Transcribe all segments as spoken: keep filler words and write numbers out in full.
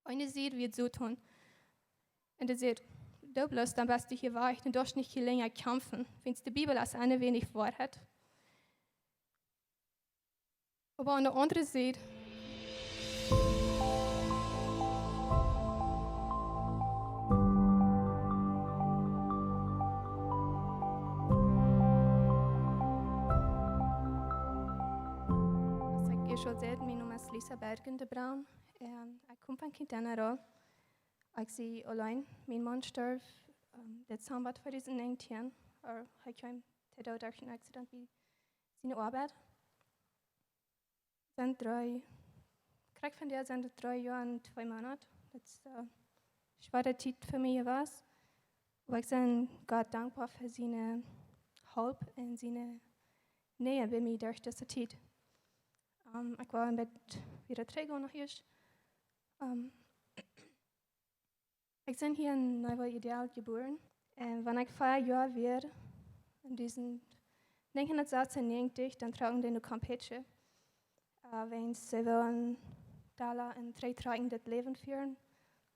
Eene Sied wia Soton. Un dee säd: "Doo bloos, dan best du hia wajch, dan doascht nich hia lenja kjamfen. Wiels de Bibel es een wenig Woarheit." Oba aun de aundre Sied, aus ekj ieescht aul säd, mien Nomen es Lisa Bergen de Braun. Un ekj kom von Quintana Roo. Ekj sie auleen. Mien Maun storf, ehm, Dezamba tweedusent näajentieen. Hee kjeem to Doot derch een Accident bie siene Oabeit. Sent dree, krakjt vondoag sent et dree Joa un twee Moonat. Daut es, eh, schwoare Tiet fa mie jewast. Oba ekj sie Gott dankboa fa siene Help un siene Näj bie mie derch dise Tiet. Ehm, ekj well een bät wada trigjgonen no hia. Ehm, Ekj sie hia en Nuevo Ideal jebuaren. Un wan ekj fief Joa wia, en dusent näajentieen sasenäajentich, dan trocken dee no Campeche. Eh, wiels see wullen doa een trigjtrakjendet Läwen fieren,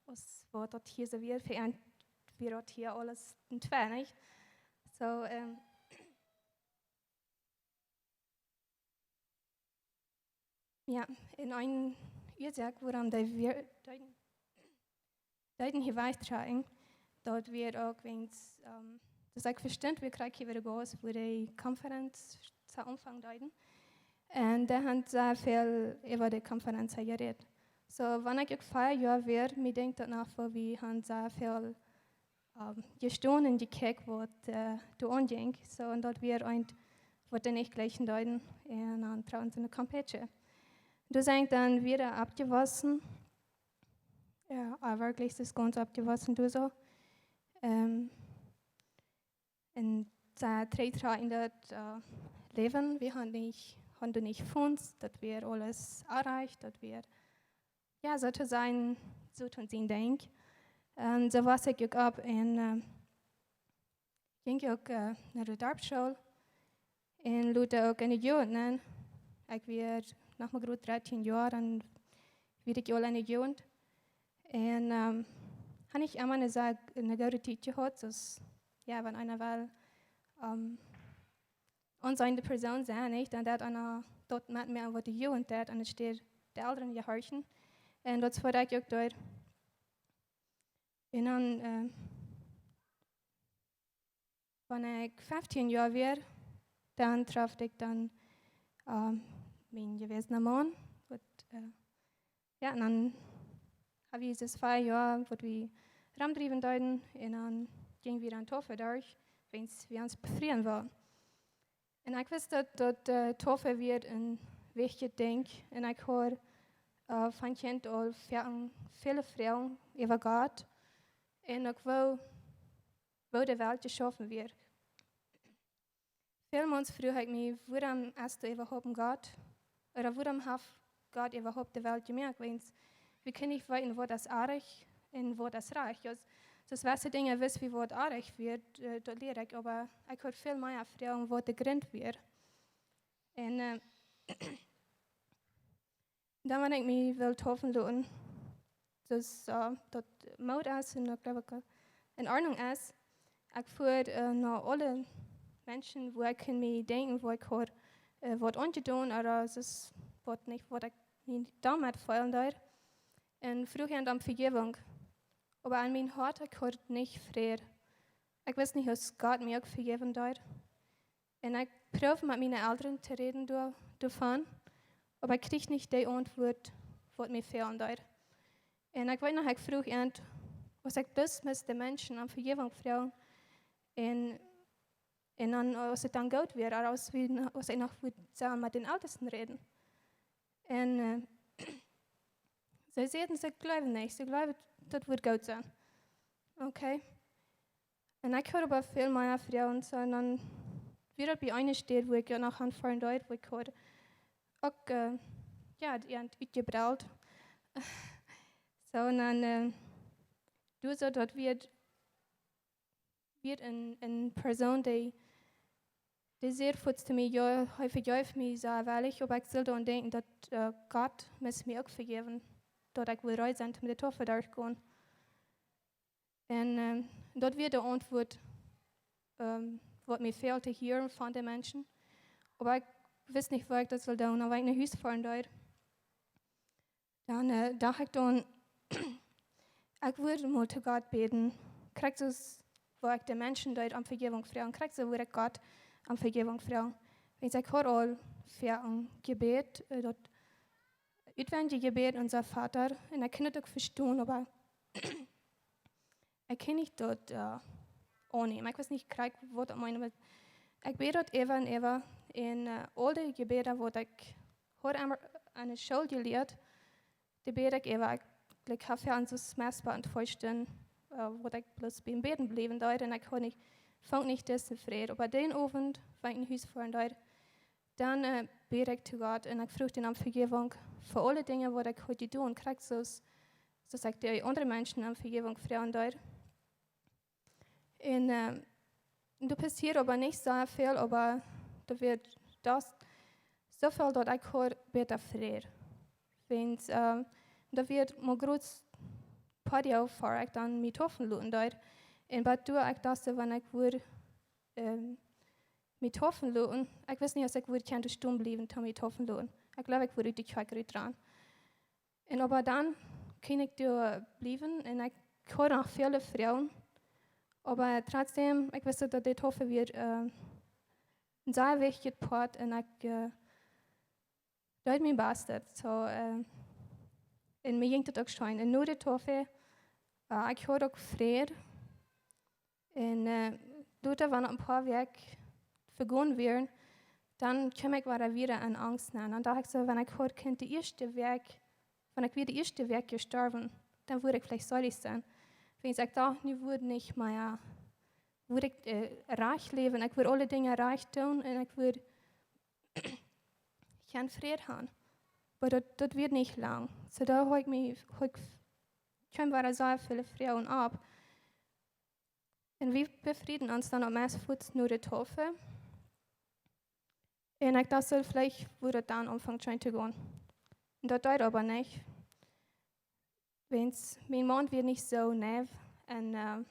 aus waut daut hia soo wia, fa an wia daut hia aules een tweinich. Soo, ehm, Jo, un eene Uasoak, wuarom dee wia-, deeden, deeden hia wajchtrakjen, daut wia uk wiels, ehm, daut ekj vestunt, wie kjrieejen hia wada Gas, wua dee Konferenz to aunfangen deeden. Un doa haben see väl äwa dee Konferenz jerät. Soo, wan ekj uk fief Joa wia, mie denkjt daut noch, woo wie haben see väl ehm, jestonen un jekjikjt, waut, eh, doa aunjinkj. Soo, un daut wia eent, waut dee nich jlikjen deeden. Un dan trocken see no Campeche. Doa sie ekj dan wada oppjewossen. Jo, oba werkjlich es gaunz oppjewossen, doa soo. Ehm, un soo trigj en daut, eh, Läwen. Wie haben nich, haben doa nich Fonds, daut wia aules erreicht, daut wia jo, soo to sennen, soo to sennen, denkj. Un soo wos ekj uk opp un, eh, jinkj uk, eh, no de Darpschool. Un lota uk enne Jugend, nä? Ekj wia noch mau krakjt dartieen Joa, dan wia ekj aul enne Jugend. Un, ehm, hab ekj emma eene sea, eene goode Tiet jehaut, soo aus, jo, wan eena well, ehm, aunseende Persoon sennen, nich? Dan deit eena daut met mea, waut de Jugend deit, enne Städ de Elren jehorchen. Un daut es waut ekj uk deed. Un dan, eh, wan ekj feftieen Joa wia, dan trof ekj dan, eh, mienen jewesenen Maun, waut, eh, Jo, un dan haben wie dise fief Joa, waut wie romdriewen deeden, un dan jinjen wie dan Taufe derch, wiels wie ons befrieen wullen. Un ekj wist daut, daut, eh, Taufe wia een wichtjet Dinkj. Un ekj haud, eh, von Kjint aun väl, väle Froagen äwa Gott. Un uk woo, woo de Welt jeschaufen wia. Välmols fruach ekj mie, wuarom es doa äwahaupt een Gott? Ooda wuarom haft Gott äwahaupt de Welt jemoakt? Wiels wie kjennen nich weeten, waut es oajch un waut es rajcht. Jo, soo aus wesse Dinja wist wie, waut oajch wia, eh, daut lieed ekj, oba ekj haud väl mea Froagen, waut de Grunt wia. Un, eh, dan, wan ekj mie wull taufen loten, daut, eh, daut Moot es un daut, jleew ekj, eh, en Ordnunk es. Ekj fua, eh, no aule Menschen, wua ekj kunn mie denkjen, wua ekj haud, eh, waut aunjedonen, ooda daut es waut nich, waut ekj mie doamet feelen deed. Un fruach an om Vejäwunk. Oba en mien Hoat, ekj haud nich Fräd. Ekj wist nich, aus Gott mie uk vejäwen deed. Un ekj proowd met miene Elren to räden doa-, doavon, oba ekj kjrieech nich dee Auntwuat, waut mie fälen deed. Un ekj weet noch, ekj fruach an, aus ekj bloos must de Menschen om Vejäwunk froagen, un, un dan, aus et dan goot wia, ooda aus wie, aus ekj noch wudd sellen met dän Eltesten räden. Un, eh, see säden, see jleewen nich, see jleewen, daut woat goot sennen. Okay. Un ekj haud oba väl mea Froagen, soo, un dan wia daut bie eene Städ, wua ekj jo noch aunfoaren deed, wua ekj haud uk, eh, jo, dee haud utjebrelt. Soo, un dan, eh, doa soo, daut wia, wia een, een Persoon, dee, dee säd fuaz to mie, jo, hee vejeef mie sea wellich, oba ekj sull dan denkjen, daut, eh, Gott must mie uk vejäwen. daut ekj wull reed sennen, met de Taufe derchgonen. Un, ähm, daut wia de Auntwuat, ähm, waut mie fäld to hieren von de Menschen. Oba ekj wist nich, waut ekj daut sull doonen. Un wan ekj no Hus foaren deed, dan, äh, docht ekj dan, ekj wudd mol to Gott bäden. Krakjt soo aus waut ekj de Menschen deed om Vejäwunk froagen, krakjt soo wudd ekj Gott om Vejäwunk froagen. Wiels ekj haud aul väl jebät, äh, daut utwendje Jebäd, Onsa Voda, un ekj kunn daut uk vestonen, oba ekj kunn nich daut, äh, aunnämen. Ekj wist nich krakjt, waut daut meend, oba ekj bäd daut äwa un äwa. Un, äh, aul de Jebäda, waut ekj haud emma aun de School jelieet, dee bäd ekj äwa. Ekj, ekj haud väl aun soo Smespa un Fäustjen, äh, waut ekj bloos biem Bäden bliewen deed. Un ekj haud nich, funk nich disen Fräd. Oba dän Owent, wan ekj no Hus foaren deed, dan, äh, bäd ekj to Gott un ekj fruach dän om Vejäwunk fa aule Dinja, waut ekj haud jedonen. Krakjt soo aus, soo aus ekj de aundre Menschen om Vejäwunk froagen deed. Un, äh, doa passieed oba nich soo väl, oba doa wia daut soo väl, daut ekj haud bäta Fräd. Wiels, äh, doa wia mau krakjt Podia, ea ekj dan mie taufen loten deed. Un waut doa ekj docht, wan ekj wudd, ähm, mie taufen loten, ekj wist nich, aus ekj wudd kjennen stonen bliewen, toom mie taufen loten. Ekj jleew, ekj wudd ut de Kjoakj rut rannen. Un oba dan kunn ekj doa bliewen un ekj haud noch väle Froagen. Oba trotzdäm, ekj wist, daut de Taufe wia, äh, een sea wichtja Poat un ekj, äh, deed mien Bastet. Soo, äh, un mie jinkj daut uk scheen. Un no de Taufe, äh, ekj haud uk Fräd. Un, äh, lota, wan een poa Wäakj vegonen wieren, dan kjeem ekj wada, wada en Angst nenn. Dan docht ekj soo, wan ekj haud kunt de ieeschte Wäakj, wan ekj wia de ieeschte Wäakj jestorwen, dan wudd ekj veleicht seelich sennen. Wiels ekj docht, nu wudd nich mea, wudd ekj, äh, rajcht läwen, ekj wudd aule Dinja rajcht doonen un ekj wudd kjeenen Fräd haben. Oba daut, daut wia nich lang. Soo, doa haud ekj mie, haud ekj, kjeemen wada sea väle Froagen opp. Un wie befrieden ons dan uk meist fuaz no de Taufe. Un ekj docht soo, veleicht wudd daut dan aunfangen scheen to gonen. Un daut deed oba nich. Wiels mien Maun wia nich soo neiw aun, äh,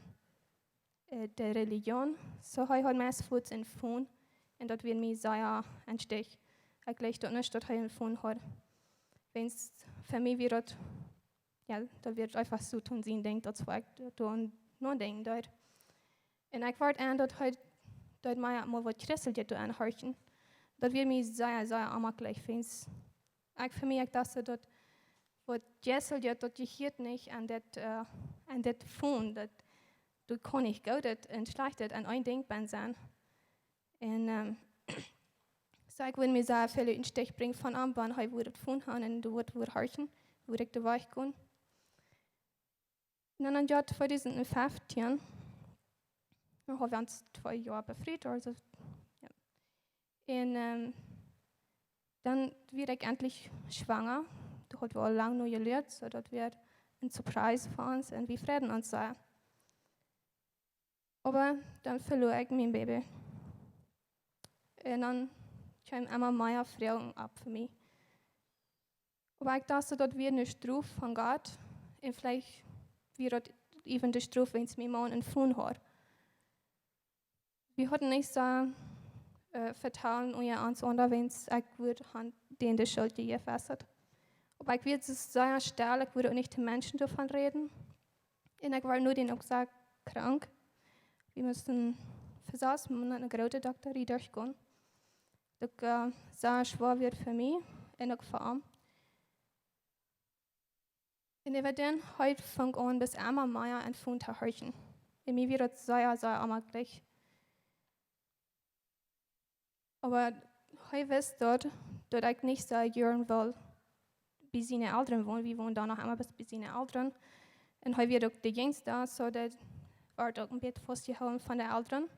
äh, de Religion. Soo hee haud meist fuaz een Phone. Un daut wia mie sea een Stich. Ekj jleich daut nich, daut hee een Phone haud. Wiels fa mie wia daut, jo, daut wia eefach soo toom sien Dinkj, daut wia ekj doa aun nodenkjen deed. Un ekj wort en daut hee, daut mie mol waut Christeljet doa aunhorchen. Daut wia mie sea, sea onjemakjlich, wiels ekj fa mie, ekj docht soo, daut waut Christeljet, daut jehieet nich aun dit, äh, aun dit Phone, daut, daut kaun nich Goodet un Schlajchtet aun een Dinkj bennen sennen. Un, ähm, soo, ekj wull mie sea väl een Stich brinjen von am, wan hee wudd daut Phone haben un doa wudd, wudd horchen, wudd ekj doa wajch gonen. Un dan em Joa tweedusent feftieen, dan haud wie ons twee Joa befriet, aulsoo, jo. Un, ähm, dan wort ekj entlich schwanga. Doa haud wie aul lang no jelieet, soo daut wia een Surprise fa ons un wie freiden ons sea. Oba dan veloa ekj mien Baby. Un dan kjeemen emma mea Froagen opp fa mie. Oba ekj docht soo, daut wia eene Strof von Gott. Un veleicht wia daut even de Strof, wiels mien Maun een Phone haud. Wie hauden nich soo, äh, vetalen unja ons, wiels ekj wudd han dän de Schult jejäft. Oba ekj wia soo sea stell, ekj wudd uk nich to Menschen doavon räden. Un ekj wort nu dan uk sea krank. Wie musten fa sas Moonat no de groote Dokta derchgonen. Daut, äh, sea schwoa wia fa mie un uk fa am. Un äwa dän Tiet funk aun, bie emma mea een Phone to horchen. Un mie wia daut sea, sea onjemakjlich. Oba hee wist daut, daut ekj nich soo jieren wull bie siene Elren wonen. Wie wonden dan noch emma bloos bie siene Elren. Un hee wia uk de Jinjsta, soo daut wort uk een bät faustjehoolen von de Elren.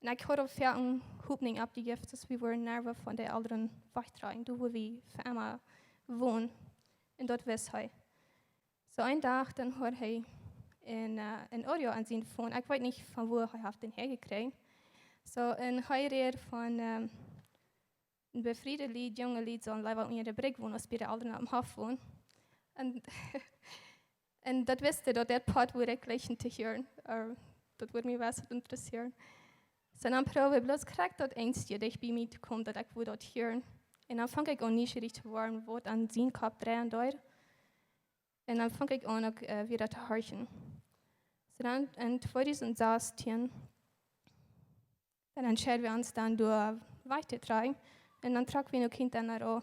Un ekj haud aul väl Hopninj oppjejäft, daut wie wudden nie von de Elren wajchtrakjen, doa wua wie fa emma wonden. Un daut wist hee. Soo een Dach, dan hieed hee een, äh, een Audio aun sien Phone. Ekj weet nich, von wua hee haft dän häajekjräajen. Soo, un hee räd von, ähm, een befriede Lied, junge Lied sellen leewa unja de Brigj wonen, aus bie de Elren oppem Hoff wonen. Un, un daut wist ekj, daut dit Poat wudd ekj jlikjen to hieren. Äh, daut wudd mie best interessieren. Soo dan proowd ekj bloos krakjt daut eensje dicht bie mie to komen, daut ekj wudd daut hieren. Un dan funk ekj aun nieschierich to woaren, waut aun sien Kopp dreien deed. Un dan funk ekj aun uk, äh, wada to horchen. Soo dan en tweedusent sastieen, dan entscheid wie ons dan doa wajch to trakjen. Un dan trock wie no Quintana Roo.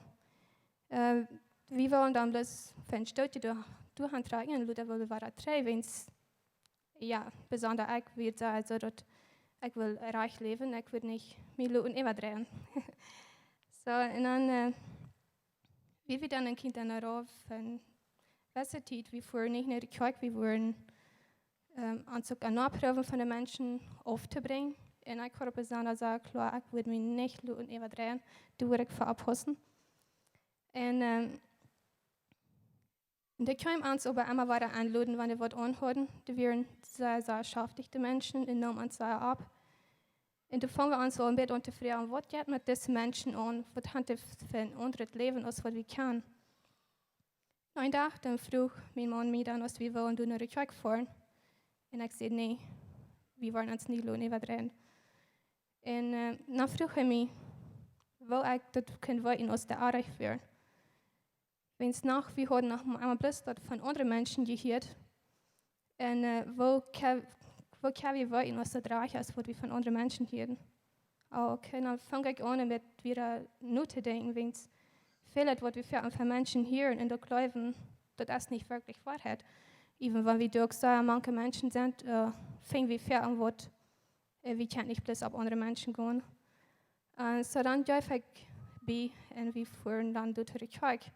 Äh, wie wullen dan bloos fa een Stootje doa, doa han trakjen un lota wull wie wada trigj, wiels, jo, besonda ekj wia soo, soo daut ekj wull rajcht läwen, ekj wull nich mie loten äwadreien. Soo, un dan, äh, wie wia dan en Quintana Roo fa eene jewesse Tiet, wie fuaren nich no de Kjoakj, wie wudden, ähm, ons uk aun noproowen von de Menschen auftobrinjen. Un ekj haud opp besonda soo kloa, ekj wudd mie nich loten äwadreien, doa wudd ekj fa oppaussen. Un, ähm, dee kjeemen ons oba emma wada enloden, wan dee waut aun hauden. Dee wieren sea, sea schaftich, de Menschen, un neemen ons sea opp. Un doa fungen wie ons aul een bät aun to froagen, waut jeit met dise Menschen aun? Waut han dee fa een aundret Läwen aus waut wie kjanen? Een Dach, dan fruach mien Maun mie dan, aus wie wullen doa no de Kjoakj foaren. Un ekj säd, nä, wie wudden ons nich loten äwadreien. Un, äh, dan fruach hee mie, woo ekj daut kunn weeten, aus dee oajch wieren. Wiels noch, wie hauden noch emma bloos daut von aundre Menschen jehieet. Un, äh, woo kjenn, woo kjenn wie weeten, aus daut rajcht es, waut wie von aundre Menschen hieeden? Oh, okay, dan funk ekj aun, een bät wada notodenkjen, wiels väl, waut wie von, von Menschen hieren un uk jleewen, daut es nich werkjlich Woarheit. Even wan wie doa uk sea mank Menschen sent, äh, finj wie väl aun, waut, äh, wie kjennen nich bloos opp aundre Menschen gonen. Un soo dan jeef ekj bie un wie fuaren dan doa trigj no de Kjoakj.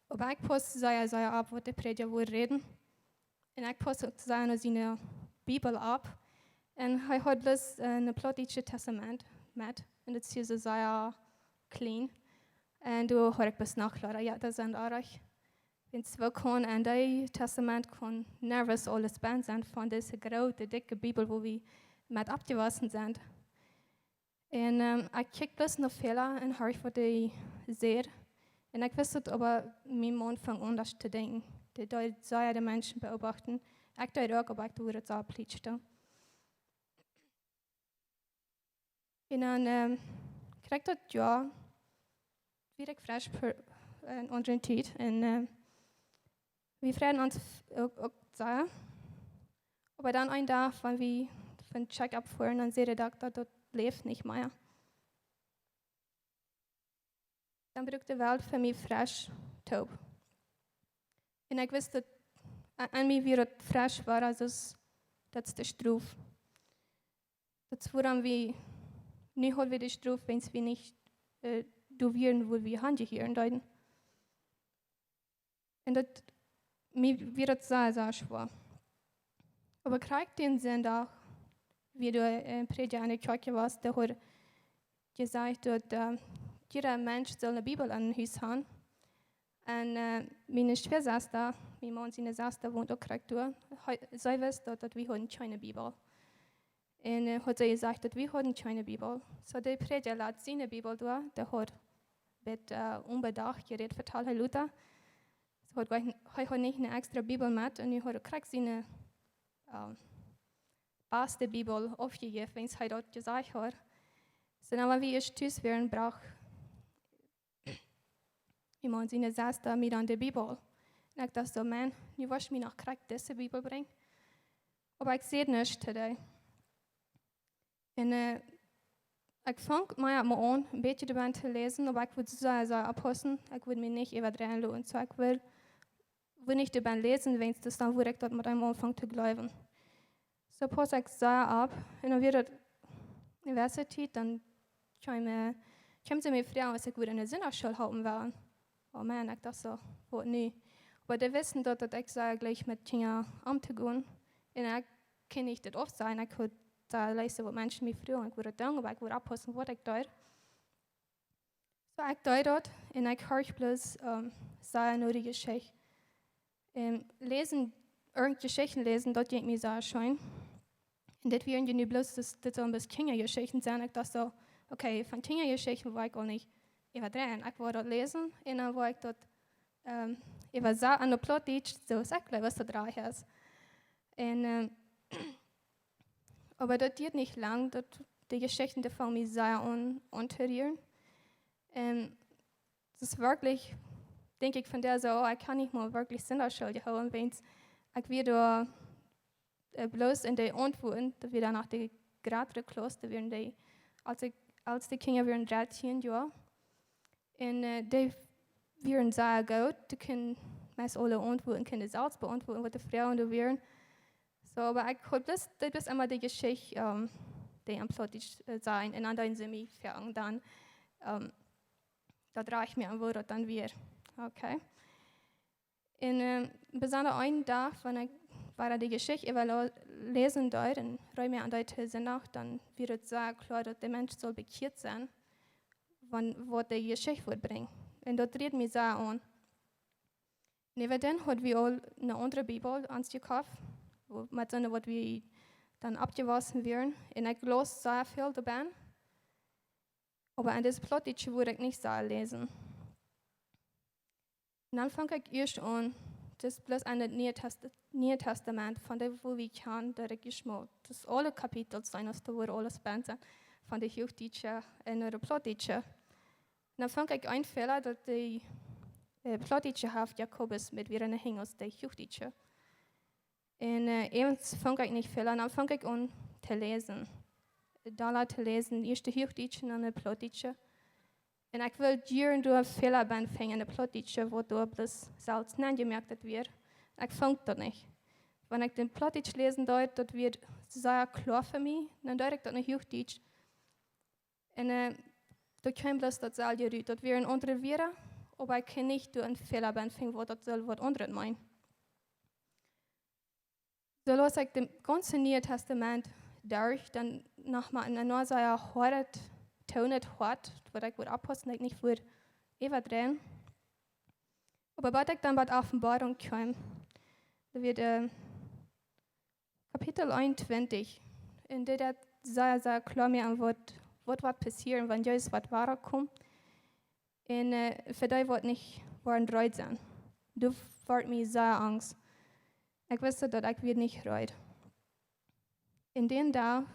Oba ekj pauss sea, sea opp, waut de Prädja wudd räden. Un ekj pauss uk sea no siene Bibel opp. Un hee haud bloos, äh, een plautdietschet Testament met. Un daut es hia soo sea kjlien. Un doa haud ekj bloos nojeschloten, jo, daut es een Oajch. Wiels woo kaun en daut Testament kaun nervous aules bennen sennen von dise groote, dikje Bibel, wua wie met oppjewossen sent. Un, ähm, ekj kjikj bloos no Fäla un horch, waut dee säd. Un ekj wist daut, oba mien Maun funk aun aundasch to denkjen. Dee deed sea de Menschen beobachten. Ekj deed uk, oba ekj deed daut soo plietschde. Un dan, ähm, kjrieech ekj daut Joa, wia ekj fresch per, äh, en aundre Tiet. Un, ähm, wie freiden ons f-, uk, uk sea. Oba dan een Dach, wan wie von Check-up fuaren, dan säd de Dokta, daut läft nich mea. Dan bruak de Welt fa mie fresch toop. Un ekj wist daut, a-, aun mie wia daut fresch, wia daut, daut es de Strof. Daut es wuarom wie, nu haud wie de Strof, wiels wie nich, äh, doa wieren, wua wie han jehieren deeden. Un daut, mie wia daut sea, sea schwoa. Oba krakjt dän Sindach, wia doa een Prädja aun de Kjoakj jewast, dee haud jesajcht daut, äh, jieda Mensch saul eene Bibel aum Hus haben. Un, äh, miene Schwiasesta, mien Maun siene Sesta, wont uk krakjt doa. Hee, see wist daut, daut wie hauden kjeene Bibel. Un, äh, haud see jesajcht, daut wie hauden kjeene Bibel. Soo de Prädja lat siene Bibel doa, dee haud met, äh, onbedocht jerät, vetald hee lota. Soo haud hee, hee haud nich eene extra Bibel met un nu haud hee krakjt siene, äh, baste Bibel aufjejäft, wiels hee daut jesajcht haud. Soo, dan, wan wie ieescht tus wieren, brocht mien Maun siene Sesta mie dan de Bibel. Un ekj docht soo, Maun, nu wurscht mie noch krakjt dise Bibel brinjen. Oba ekj säd nuscht to dee. Un, äh, ekj funk mie opp mien own een bät doabennen to läsen, oba ekj wudd sea, sea oppaussen, ekj wudd mie nich äwadreien loten. Soo ekj wudd, wudd nich doabennen läsen, wiels dan wudd ekj daut met eemol aunfangen to jleewen. Soo pauss ekj sea opp. Un dan wia daut eenje Tiet, dan kjeem, äh, kjeem see mie froagen, aus ekj wudd enne Sindachschool halpen wellen. Oh Maun, ekj docht soo, waut nu? Oba dee wisten daut, daut ekj sea jlikj met Kjinja omtogonen. Un ekj kunn nich daut aufsajen, ekj haud soo leewa waut Menschen mie froagen, ekj wudd daut doonen, oba ekj wudd oppaussen, waut ekj deed. Soo, ekj deed daut un ekj horcht bloos, ähm, sea no de Jeschicht. Ähm, läsen, irjent Jeschichten läsen, daut jinkj mie sea scheen. Un dit wieren je nu bloos, daut, dit sellen bloos Kjinjajeschichten sennen. Ekj docht soo, okay, von Kjinjajeschichten wull ekj uk nich äwadreien. Ekj wull daut läsen un dan wull ekj daut, ähm, äwa Sachen opp Plautdietsch, soo aus ekj jleew, waut daut rajcht es. Un, ähm, oba daut dieed nich lang, daut de Jeschichten, dee fungen mie sea aun, aun to rieren. Un daut es werkjlich, denkj ekj, von dee soo, oh, ekj kaun nich mol werkjlich Sindachschool jehoolen, wiels ekj wia doa, äh, bloos en de Auntwuaten, daut wia dan noch de jratre Klauss, doa wieren dee, aus ekj, aus de Kjinja wieren dartieen Joa. Un, äh, dee wieren sea goot, dee kunnen meist aule Auntwuaten, kunnen selfst beauntwuaten, waut de Froagen doa wieren. Soo, oba ekj haud bloos, daut wia emma de Jeschicht, ähm, dee aun Plautdietsch, äh, sent, un dan deeden see mie froagen dan, ähm, daut rajcht mie aun, woo daut dan wia. Okay. Un, ähm, besonda eenen Dach, wan ekj wada de Jeschicht äwa lo-, läsen deed un reed mie aun dee to Sindach, dan wia et sea kloa, daut de Mensch saul bekjieet sennen, wan, waut de Jeschicht wudd brinjen. Un daut rieed mie sea aun. Un äwa dan haud wie aul eene aundre Bibel ons jekoft, woo, met soone, waut wie dan oppjewossen wieren. Un ekj laus sea väl doabennen. Oba en dise Plautdietsche wudd ekj nich sea läsen. Un dan funk ekj ieescht aun, daut bloos en daut Niee Test-, Niee Tastament, von dee, woo wie kjanen, daut ekj jeschmolt. Daut aule Kapitels sent, aus doa wua aules bennen sent, von de Huachdietsche un de Plautdietsche. Un dan funk ekj een Fäla, daut de, äh, Plautdietsche haft Jakobus met wieren Enj aus de Huachdietsche. Un, äh, eewent funk ekj nich väl aun, dan funk ekj aun to läsen. Dolla to läsen, ieescht de Huachdietsche un dan de Plautdietsche. Un ekj wull jieren doa Fäla bennen finjen en de Plautdietsche, waut doa bloos selfst nenjemoakt wia. Ekj funk daut nich. Wan ekj de Plautdietsche läsen deed, daut wia sea kloa fa mie, dan deed ekj daut en Huachdietsch. Un, äh, doa kjeem bloos daut selwje rut. Daut wieren aundre Wieed, oba ekj kunn nich doa een Fäla bennen finjen, waut daut saul waut aundret meenen. Soo laus ekj daut gaunze Niee Tastament derch, dan noch mau en sea hoadet, tonet Hoat, waut ekj wudd oppaussen, daut ekj nich wudd äwadreien. Oba waut ekj dan bie Openboarunk kjeem, daut wia, äh, Kapitel eenuntwintich. Un daut deed sea, sea kloa moaken, waut, waut woat passieren, wan Jesus woat wadakomen. Un, äh, fa dee woat nich woaren reed sennen. Doa wort mie sea angst. Ekj wist, daut ekj wia nich reed. Un dän Dach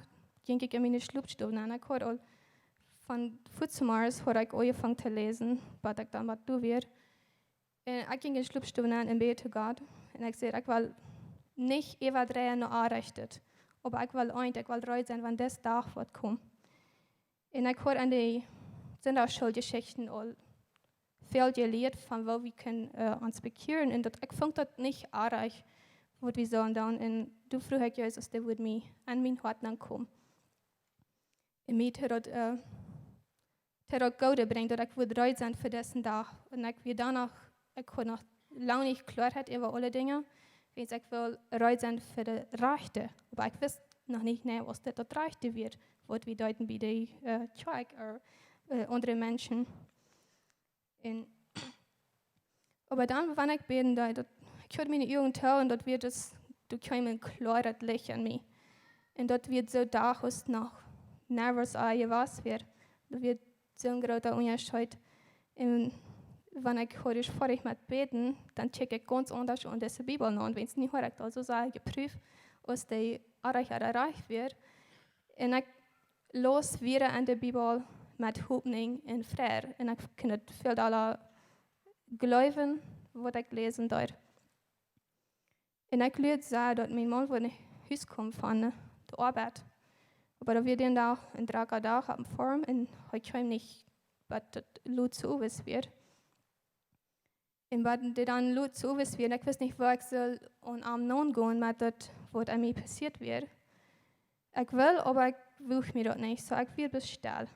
jinkj ekj en miene Schlopstow nenn. Ekj haud aul von fuaz zemorjes haud ekj aunjefongen to läsen, waut ekj dan waut doonen wull. Un ekj jinkj en de Schlopstow nenn un bäd to Gott. Un ekj säd, ekj well nich äwadreien no Orrajchtet. Oba ekj well eent, ekj well reed sennen, wan dis Dach woat komen. Un ekj haud en de Sindachschooljeschichten aul väl jelieet von woo wie kjennen, äh, ons bekjieren. Un daut, ekj funk daut nich orrajcht, waut wie sullen doonen. Un doa fruach ekj Jesus, dee wudd mie en mien Hoat nenn komen. Un mie daut, äh, daut Goodet brinjen, daut ekj wudd reed sennen fa disen Dach. Un ekj wia dan noch, ekj haud noch lang nich Kloaheit äwa aule Dinja, wiels ekj wull reed sennen fa daut Rajchte. Oba ekj wist noch nich, nä, aus dit daut Rajchte wia, waut wie deeden bie de, äh, Kjoakj ooda, äh, aundre Menschen. Un, oba dan, wan ekj bäden deed, daut, ekj haud miene Uagen too un daut wia daut, doa kjeem een kloaret Licht aun mie. Un daut wia soo doa aus noch niemols aul jewast wia. Daut wia soon groota Unjascheet. Un wan ekj haud ieescht foadich met bäden, dan kjikj ekj gaunz aundasch aun dise Bibel no. Un wiels nu haud ekj daut soo sea jeprooft, aus dee orrajcht ooda rajcht wia. Un ekj laus wada en de Bibel met Hopninj un Freid. Un ekj kunn daut väl dolla jleewen, waut ekj läsen deed. Un ekj luad soo, daut mien Maun wudd no Hus komen von, äh, de Oabeit. Oba daut wia dän Dach een droaga Dach opp de Foarm un hee kjeem nich, bat daut lot soo owes wia. Un bat daut dan lot soo owes wia, ekj wist nich, woo ekj sull aun am nogonen met daut, waut aun mie passieet wia. Ekj wull, oba ekj wuag mie daut nich, soo ekj wia bloos stell.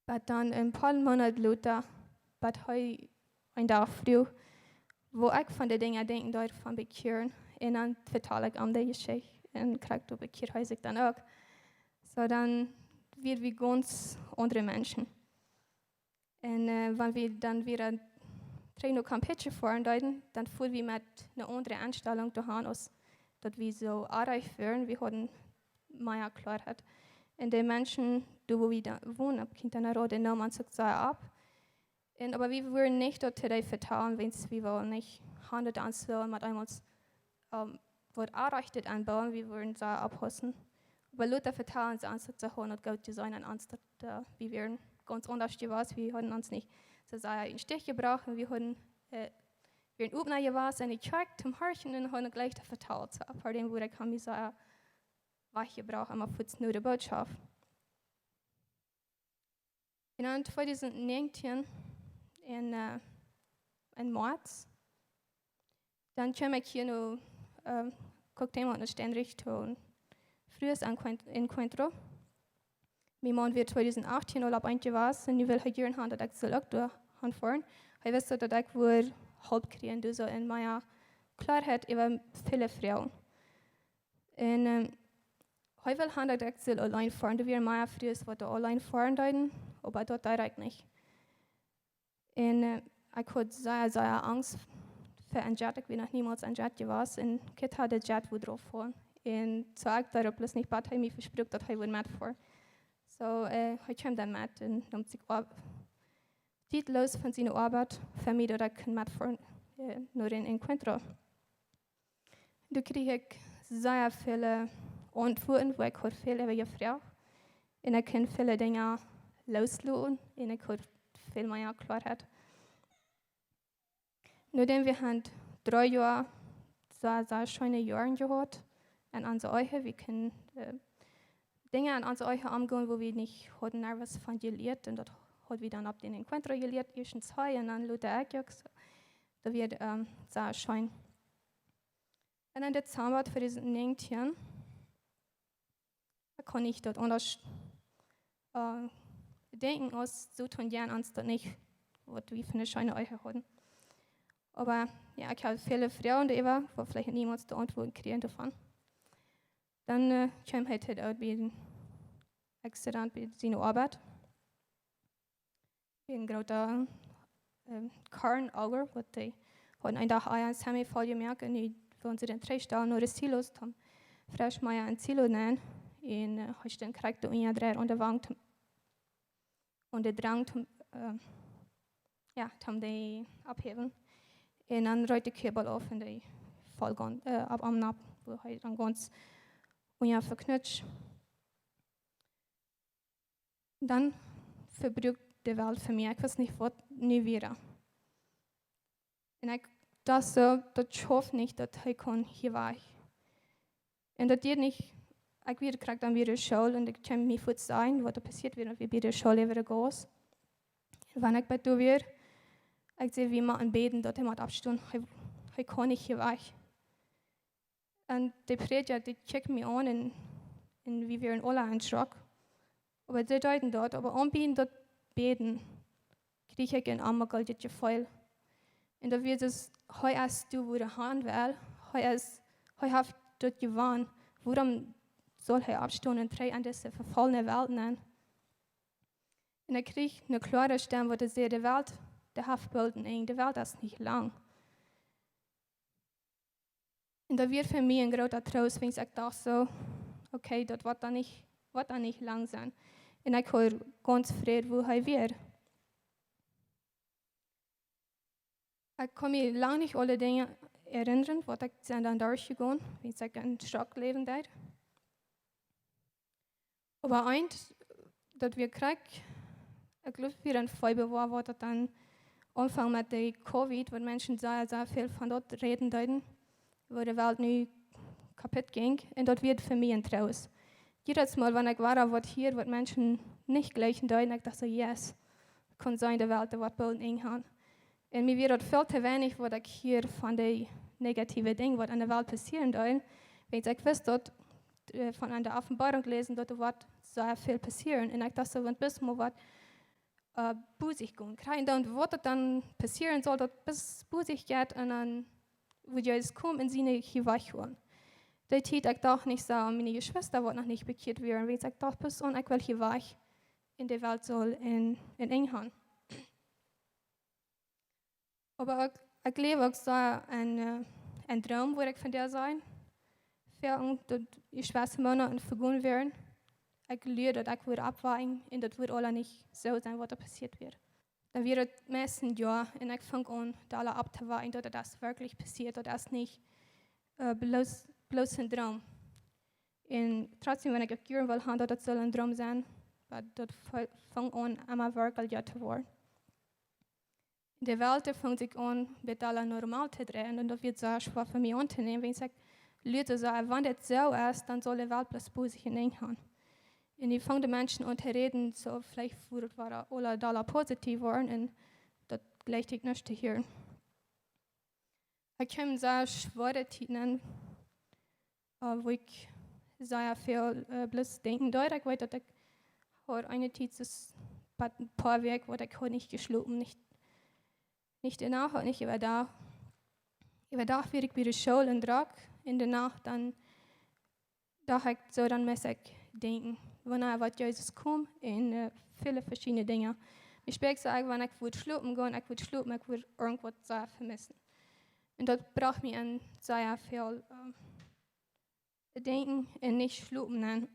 Bat dan een poa Moonat lota, bat hee een Dach fruach, woo ekj von de Dinja denkjen deed von bekjieren. Un dan vetald ekj am de Jeschicht. Un krakjt doa bekjieed hee sikj dan uk. Soo dan wia wie gaunz aundre Menschen. Un, äh, wan wie dan wada trigj no Campeche foaren deeden, dan fuaren wie met eene aundre Enstalunk doahan, aus daut wie soo orrajcht wieren. Wie hauden mea Kloaheit. Un de Menschen, doa wua wie dan wonen, opp Quintana Roo, dee neemen ons uk sea opp. Un, oba wie wudden nich daut to dee vetalen, wiels wie wullen nich han daut ons wellen met eemol, ähm, waut aunrechtet aunbuen, wie wudden sea oppaussen. Oba lota vetalen see ons daut see hauden daut goot jeseenen aun ons, daut, äh, wie wieren gaunz aundasch jewast, wie hauden ons nich soo sea em Stich jebrocht un wie hauden, äh, wieren opp no jewast enne Kjoakj toom horchen un hauden jlikj daut vetalt. Soo, ver däm wort ekj von mie sea wajchjebrocht, emma fuaz no de Bootschoft. Un dan tweedusent näajentieen en, äh, en Moaz, dan kjeem ekj hia no, äh, Cuauhtémoc, no Steinrich to Frues Encuent-, Encuentro. Mien Maun wia tweedusent achttieen aul opp eent jewast un nu wull hee jieren han daut ekj sull uk doa han foaren. Hee wist daut ekj wudd Help kjrieen, doa soo en mea Kloarheit äwa väle Froagen. Un, ähm, hee wull han daut ekj sull auleen foaren. Doa wieren mea Frues waut doa auleen foaren deeden, oba daut deed ekj nich. Un, äh, ekj haud sea, sea Angst fa een Jet. Ekj wia noch niemols em Jet jewast. Un ekj haud daut Jet wua drauf foaren. Un soo ekj deed daut bloos nich, bat hee mie vespruak daut hee wudd metfoaren. Soo, äh, hee kjeem dan met un neem sikj Oab-, Tiet loos von siene Oabeit fa mie daut ekj kunn metfoaren, äh, no dän Encuentro. Doa kjrieech ekj sea väle Auntwuaten, wua ekj haud väl äwa jefroacht. Un ekj kunn väle Dinja loosloten un ekj haud väl mea Kloarheit. Nodäm wie han dree Joa sea, sea scheene Joaren jehaut en onse Ehe, wie kunnen, äh, Dinja en onse Ehe aungonen, wua wie nich hauden nervös von jelieet. Un daut haud wie dan opp dän Encuentro jelieet, ieeschtens hee un dan lota ekj uk. Soo, daut wia, ähm, sea scheen. Un en Dezamba tweedusent näajentieen, ekj kaun nich daut aundasch, äh, denkjen aus soo, toom Joa ons daut nich, waut wie fa eene scheene Ehe hauden. Oba jo, ekj haud väle Froagen doaräwa, wua veleicht niemols de Auntwuaten kjrieech doavon. Dan, äh, kjeem hee to doot bie dän Accident bie siene Oabeit. Een groota, ähm, Kornauger, waut dee haud eenen Dach ea een Semi voll jemoakt un nu wullen see dän trigjstalen no de Silos, toom fresch mea en Silo nenn. Un, äh, hee stunt krakjt doa unja, dreid aun de Wand, toom, aun de Drang, toom, äh, jo, toom dee opphäwen. Un dan reet de Kabel auf un dee foll gaunz, äh, opp am nopp, wua hee dan gaunz unja veknutst. Dan vebruak de Welt fa mie. Ekj wist nich waut nu wia. Un ekj docht soo, daut schauft nich, daut hee kaun hia wajch. Un daut deed nich, ekj wia krakjt dan wada School un ekj kaun mie fuaz sajen waut doa passieet wia, daut wia wada School äwa de Gauss. Un wan ekj bie doa wia, ekj säd, wie motten bäden, daut hee mott oppstonen, hee, hee kaun nich hia wajch. Un de Prädja, dee kjikjt mie aun un, un wie wieren aula en Schock. Oba see deeden daut, oba aun bie daut Bäden kjrieech ekj een onjemeakjlichet Jefeel. Un daut wia soo, hee es doa, wua hee han well, hee es, hee haft daut jewonnen. Wuarom saul hee oppstonen un trigj en dise vefollne Welt nenn? Un ekj kjrieech eene kloare Stemm, waut säd, de Welt, dee haft boolt een Enj, de Welt es nich lang. Un daut wia fa mie een groota Troost, wiels ekj docht soo, okay, daut woat dan nich, woat dan nich lang sennen. Un ekj wort gaunz Fräd, wua hee wia. Ekj kaun mie lang nich aule Dinja erinnren, waut ekj sie dan derchjegonen, wiels ekj en Schock läwen deed. Oba eent, daut wia krakjt, ekj jleew, wia en Februar, wua daut dan aunfunk met de Covid, wua Menschen sea, sea väl von daut räden deeden, wua de Welt nu kaput jinkj. Un daut wia fa mie een Troost. Jiedatsmol, wan ekj wia waut hieed, waut Menschen nich jlikjen deeden, ekj docht soo, yes, kaun sennen, de Welt, dee woat boolt een Enj han. Un mie wia daut väl too weinich, waut ekj hieed von de negative Dinja, waut en de Welt passieren deeden. Wiels ekj wist daut, äh, von en de Openboarunk läsen, daut doa woat sea väl passieren. Un ekj docht soo, wan bloos mau waut, äh, bosich gonen. Kjrieen dan, waut daut dan passieren saul, daut bloos bosich jeit un dan woat Jesus komen un siene hia wajchholen. Dee Tiet, ekj docht nich soo aun miene Jeschwista, waut noch nich bekjieet wieren. Wiels ekj docht bloos aun, ekj well hia wajch. Un de Welt saul een, een Enj han. Oba ekj, ekj läw uk soo en, äh, en Droom, wua ekj von doa sie. Ver uk daut Jeschwista Monaten vegonen wieren. Ekj luad, daut ekj wudd oppwaken un daut wudd aula nich soo sennen, waut doa passieet wia. Dan wia daut meist een Joa un ekj funk aun doa opptowachten, daut daut werkjlich passieet, daut es nich äh, bloos, bloos een Droom. Un trotzdäm, wan ekj uk jieren wull han, daut daut sull een Droom sennen, oba daut fe-, funk aun emma werkjlicha to woaren. De Welt funk sikj aun, wia doa normal to dreien, un daut wia sea schwoa fa mie auntonämen, wiels ekj lieed soo, wan daut soo es, dan saul de Welt bloos positiev enj gonen. Un nu fungen de Menschen aun to räden, soo veleicht wudden daut wada aule doa positiev woaren, un daut jlikjt ekj nich to hieren. Ekj kjeem sea schwoare Tieden aun, äh, wua ekj sea väl, äh, bloos denkjen deed. Ekj weet daut ekj haud eene Tiet, daut een poa Wäakj, wua ekj haud nich jeschlopen, nich, nich de Nacht, nich äwa Dach. Äwa Dach wia ekj bie de School un drock, enne Nacht dan docht ekj soo, dan must ekj denkjen, wanea woat Jesus komen, un äh, väle veschiedne Dinja. Mie spieekjt soo, wan ekj wudd schlopen gonen, ekj wudd schlopen, ekj wudd irjentwaut sea vemissen. Un daut brocht mie aun sea väl äh, denkjen un nich schlopen aun.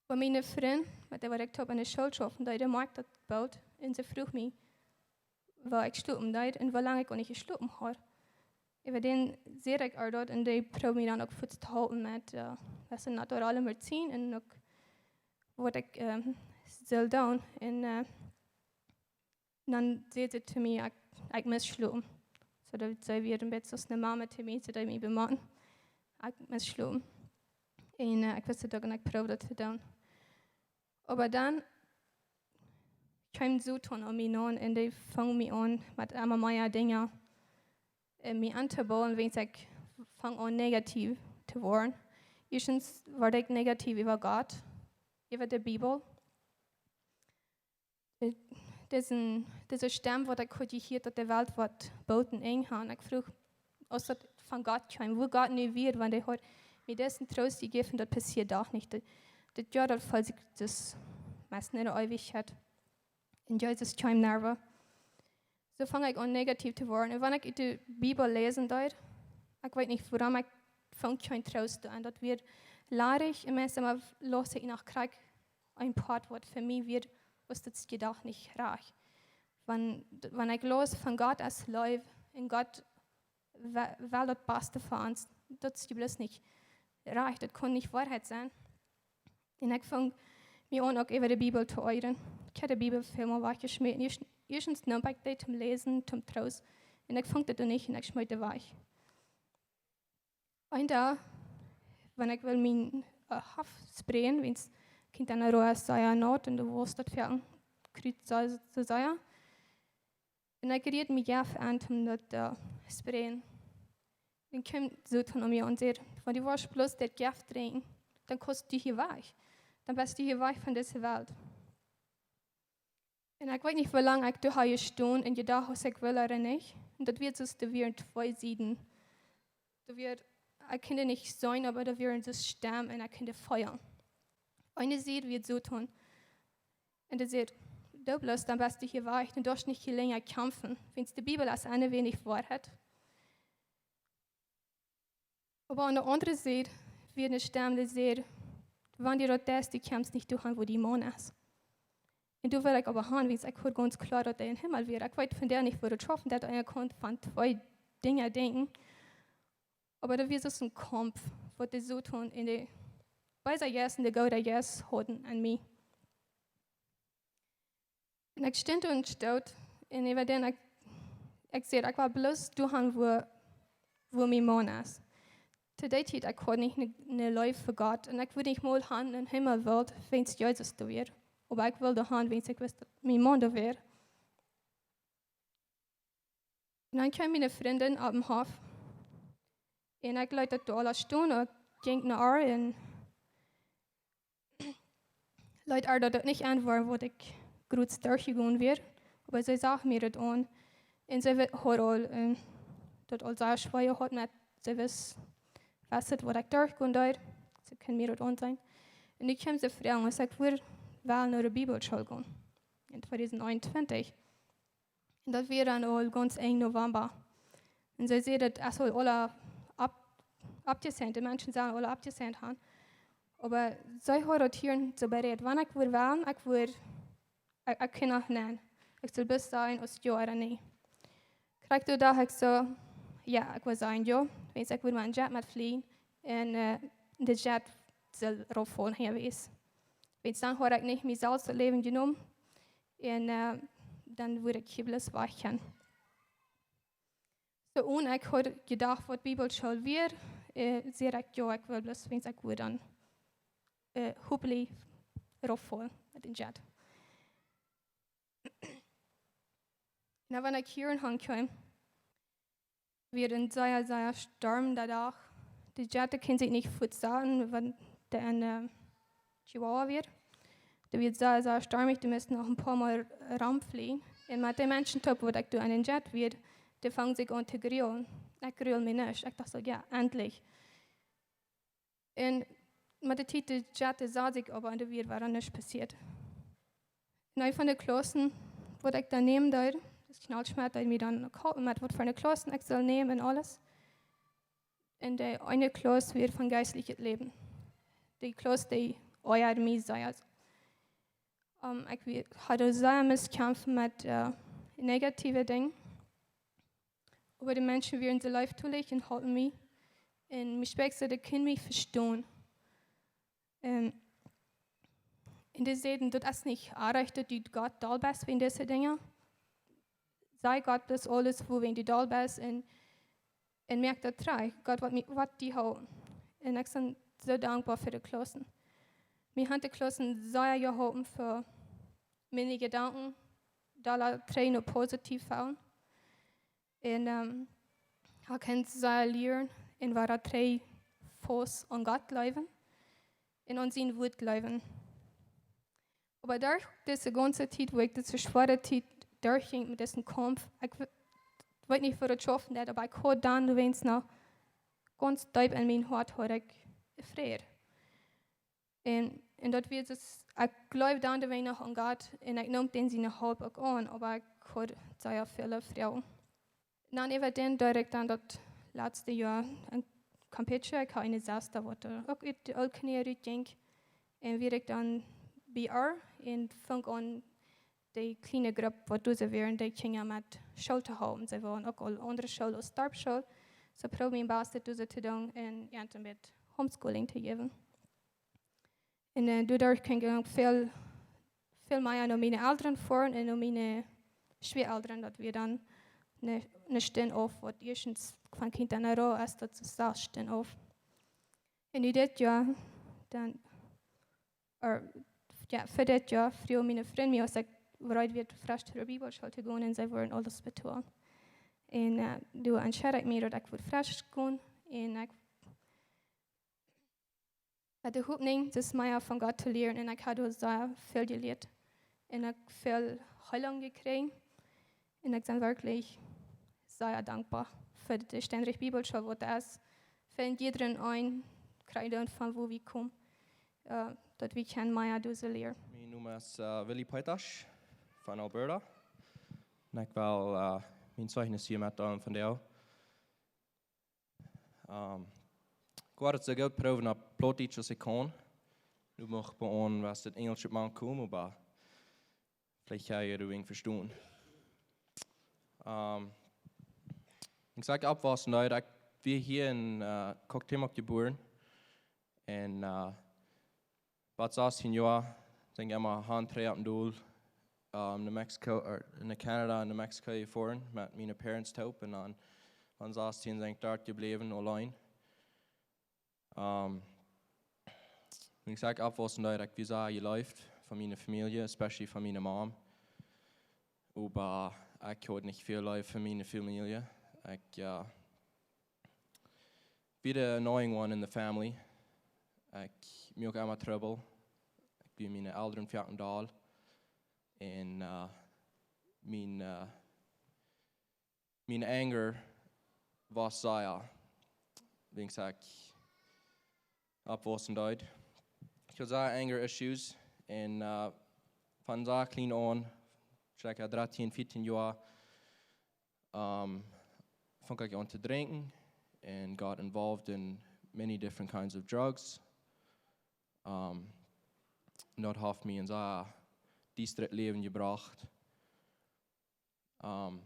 Oba miene Frint, met dee waut ekj toop aun de School schauften deed, dee moakjt daut boolt un see fruach mie, woo ekj schlopen deed un woo lang ekj aul nich jeschlopen haud. Äwa dän säd ekj äa daut un dee proowd mie dan uk fuaz to halpen met äh, waut de naturale Medizin un uk waut ekj äh, sull doonen. Un äh, dan säd see to mie, ekj, ekj must schlopen. Soo daut see wia een bät soo aus eene Mama to mie, see deed mie bemotten, ekj must schlopen. Un äh, ekj wist daut uk un ekj proowd daut to doonen. Oba dan kjeem Soton aun mie aun un dee funk mie aun met emma mea Dinja äh, mie auntobauen, wiels ekj funk aun negativ to woaren. Ieeschtens wort ekj negativ äwa Gott, äwa de Bibel. Äh, dise, dise Stemm, waut ekj haud jehieet, daut de Welt woat boolt enj gonen. Ekj fruach, aus daut von Gott kjeem, woo Gott nu wia, wan dee haud mie disen Troost jejäft, daut passieet doch nich. Daut, daut Joa, daut feeld sikj daut meist enne Eewichkjeit. Un Jesus kjeem nich wada. Soo funk ekj aun negativ to woaren. Un wan ekj de Bibel läsen deed, ekj weet nich wuarom, ekj funk kjeen Troost doa. Un daut wia ladich, un meist emma läs ekj noch krakjt een Poat, waut fa mie wia, woo daut jedocht nich rajcht. Wan, wan ekj läs von Gott es Leew un Gott well, well daut Baste fa ons, daut es bloos nich rajcht, daut kaun nich Woarheit sennen. Un ekj funk mie aun uk äwa de Bibel to oajren. Ekj haud de Bibel väl mol wajchjeschmäten. Ieescht-, ieeschtens neem ekj dee toom läsen, toom Troost. Un ekj funk daut doa nich un ekj schmeet dee wajch. Een Dach, wan ekj wull mien äh, Hoff spreajen, wiels kjemt dan een Roa sea naut un du wust daut fa een Kjriet soo, soo sea. Un ekj rieed mie Jeft aun toom daut äh, spreajen. Dan kjeem Soton aun mie un säd, wan du woascht bloos dit Jeft drinkjen, dan kaust du hia wajch. Dan best du hia wajch von dise Welt. Un ekj weet nich, woo lang ekj doa haud jestonen un jedocht, aus ekj well ooda nich. Un daut wia soo, doa wieren twee Sieden. Doa wia, ekj kunn nich seenen, oba doa wieren soo Stemm un ekj kunn feelen. Eene Sied wia Soton. Un dee säd, du bloos, dan best du hia wajch, dan doascht nich hia lenja kjamfen. Wiels de Bibel es een wenig Woarheit. Oba aun de aundre Sied wia eene Stemm, dee säd, wan du daut deist, du kjemst nich doahan, wua dien Maun es. Un doa wull ekj oba han, wiels ekj hieed gaunz kloa, daut hee em Himmel wia. Ekj weet von doa nich, woo daut schaufen deit, eena kaun von twee Dinja denkjen. Oba daut wia soo een Kaumf, waut de Soton un de beese Jeist un de goode Jeist hauden aun mie. Un ekj stunt un stoot, un ekj wia dan, ekj, ekj säd, ekj well bloos doahan, wua, wua mien Maun es. To dee Tiet, ekj haud nich ne, ne Leew fa Gott, un ekj wull nich mol han een Himmelbilt, wiels Jesus doa wia. Oba ekj wull doahan, wiels ekj wist, daut mien Maun doa wia. Un dan kjeem miene Frindin opp dän Hoff. Un ekj leet daut doa aules stonen, ekj jinkj no äa un leet äa daut nich aun, woo, waut ekj krakjt derchjegonen wia. Oba see sach mie daut aun. Un see we-, haud aul, äh, daut aul sea schwoa jehaut met, see wist, wist, waut ekj derchgonen deed. See kunn mie daut aunseenen. Un ekj kjeem see froagen, aus ekj wudd well no de Bibelschool gonen. En tweedusent eenuntwintich. Un daut wia dan aul gaunz Enj November. Un see säd, daut es aul aule opp-, oppjesäajent, de Menschen sellen aule oppjesäajent han. Oba see haud daut hia soo berät, wan ekj wudd wellen, ekj wudd, ekj, ekj kunn noch nenn. Ekj sull bloos sajen aus jo ooda nä. Krakjt doa docht ekj soo, jo, ekj wull sajen jo, wiels ekj wull met een Jet met flieen un äh, de Jet sull rauffaulen hia wes. Wiels dan haud ekj nich mie selfst daut Läwen jenomen un äh, dan wudd ekj hia bloos wajchgonen. Soo, un ekj haud jedocht waut Bibelschool wia, äh, säd ekj jo, ekj wull bloos, wiels ekj wull dan äh, hopefully rauffaulen met dän Jet. Na, wan ekj hia ankjeem, wia een sea, sea stormja Dach. De Jette kunnen sikj nich fuats saten, wan de en äh, Chihuahua wia. Daut wia sea, sea stormich, dee musten noch een poa mol romflieen. Un met de Menschen toop, waut ekj doa en dän Jet wia, dee fungen sikj aun to grulen. Ekj grul mie nich. Ekj docht soo, jo, endlich. Un met de Tiet, de Jette säd sikj oba, un doa wia wada nuscht passieet. Un eent von de Klaussen, waut ekj dan nämen deed, daut Knalschmett deed mie dan ko-, met waut fa eene Klaussen ekj sull nämen un aules. Un de eene Klauss wia von jeistlichet Läwen. De Klauss, dee oajad mie sea. Ähm, ekj wia, haud sea must kjamfen met äh, negative Dinja. Oba de Menschen wieren soo leeftolich un holpen mie. Un mie sprakjt soo, dee kunnen mie vestonen. Ähm, un dee säden, daut es nich oajch, daut du Gott doll best wäajen dise Dinja. Saj Gott bloos aules, wuarom du doll best un, un moak daut trigj. Gott woat mie, woat die hoolen. Un ekj sie soo dankboa fa de Klaussen. Mie haben de Klaussen sea jeholpen fa miene Jedanken dolla trigj no positiev faulen. Un ähm, ekj kaun sea lieren un wada trigj faust aun Gott jleewen un aun sien Wuat jleewen. Oba derch dise gaunze Tiet, wua ekj dise schwoare Tiet derchjinkj met disen Kaumf, ekj w-, weet nich, woo daut schaufen deed, oba ekj haud dan doawäajen noch gaunz deep en mien Hoat haud ekj Fräd. Un, un daut wia soo, ekj jleewd dan doawäajen noch aun Gott un ekj neem dän siene Help uk aun, oba ekj haud sea väl Froagen. Dan äwa dän deed ekj dan daut latste Joa en Campeche, ekj haud eene Sesta, waut doa uk ut de Ooltkolonie rutjinkj. Un wia ekj dan bie äa un funk aun de kjliene Grupp, waut doa wieren, de Kjinja met School to halpen. See wieren uk aul aundre School aus Darpsschool. Soo proowd mien Bastet doa to doonen un an een bät Homeschooling to jäwen. Un äh, doaderch kunn ekj uk väl, väl mea no miene Elren foaren un no miene Schwieaelren, daut wia dan eene, eene Stund auf, waut ieeschtens von Quintana Roo es, daut es sas Stund auf. Un nu dit Joa, dan, äh, jo, fa dit Joa, froag miene Frind mie, aus ekj reed wia, fresch no de Bibelschool to gonen, un see wudden aules betolen. Un äh, doa entscheed ekj mie, daut ekj wudd fresch gonen, un ekj haud de Hopninj, daut mea von Gott to lieren, un ekj haud doa sea väl jelieet. Un ekj väl Heelunk jekjräajen. Un ekj sie werkjlich sea dankboa fa de Steinrich Bibelschool, waut et es. Fa jiedren eenen kjrieen, von wua wie komen, äh, daut wie kjennen mea doa lieren. Mien Nomen es äh, Willy Peetasch von Alberta. Un ekj well äh, mien Zeichnis hia metdeelen vondoag. Ähm, ekj woa daut soo goot proowen opp Plautdietsch aus ekj kaun. Nu mucht bie ons waut daut Enjelsche mank komen, oba veleicht kjenn jie daut een bät vestonen. Ähm, ekj sie oppjewossen, daut ekj wia hia en äh, Cuauhtémoc jebuaren. Un äh, bat sastieen Joa, sie ekj emma han un trigj opp un dol, ähm, no Mexiko, ea, no Canada un no Mexiko jefoaren met miene parents toop. Un dan, wan sastieen sie ekj doa jebläwen, auleen. Ähm, un ekj sie oppjewossen, daut ekj wia sea jeleeft von miene Famielje, especially von miene Mom. Oba ekj haud nich väl Leew fa miene Famielje. Ekj äh, wia de annoying one in the family. Ekj muak emma Trubbel. Ekj wia miene Elren foaken doll. Un äh, mien äh, mien anger wia sea, wiels ekj oppwossen deed. Ekj haud sea anger issues un äh, von sea kjlien aun, circa dartieen, vieetieen Joa, ähm, funk ekj aun to drinkjen and got involved in many different kinds of drugs. Ähm, un daut haft mie en sea diestret Läwen jebrocht. Um,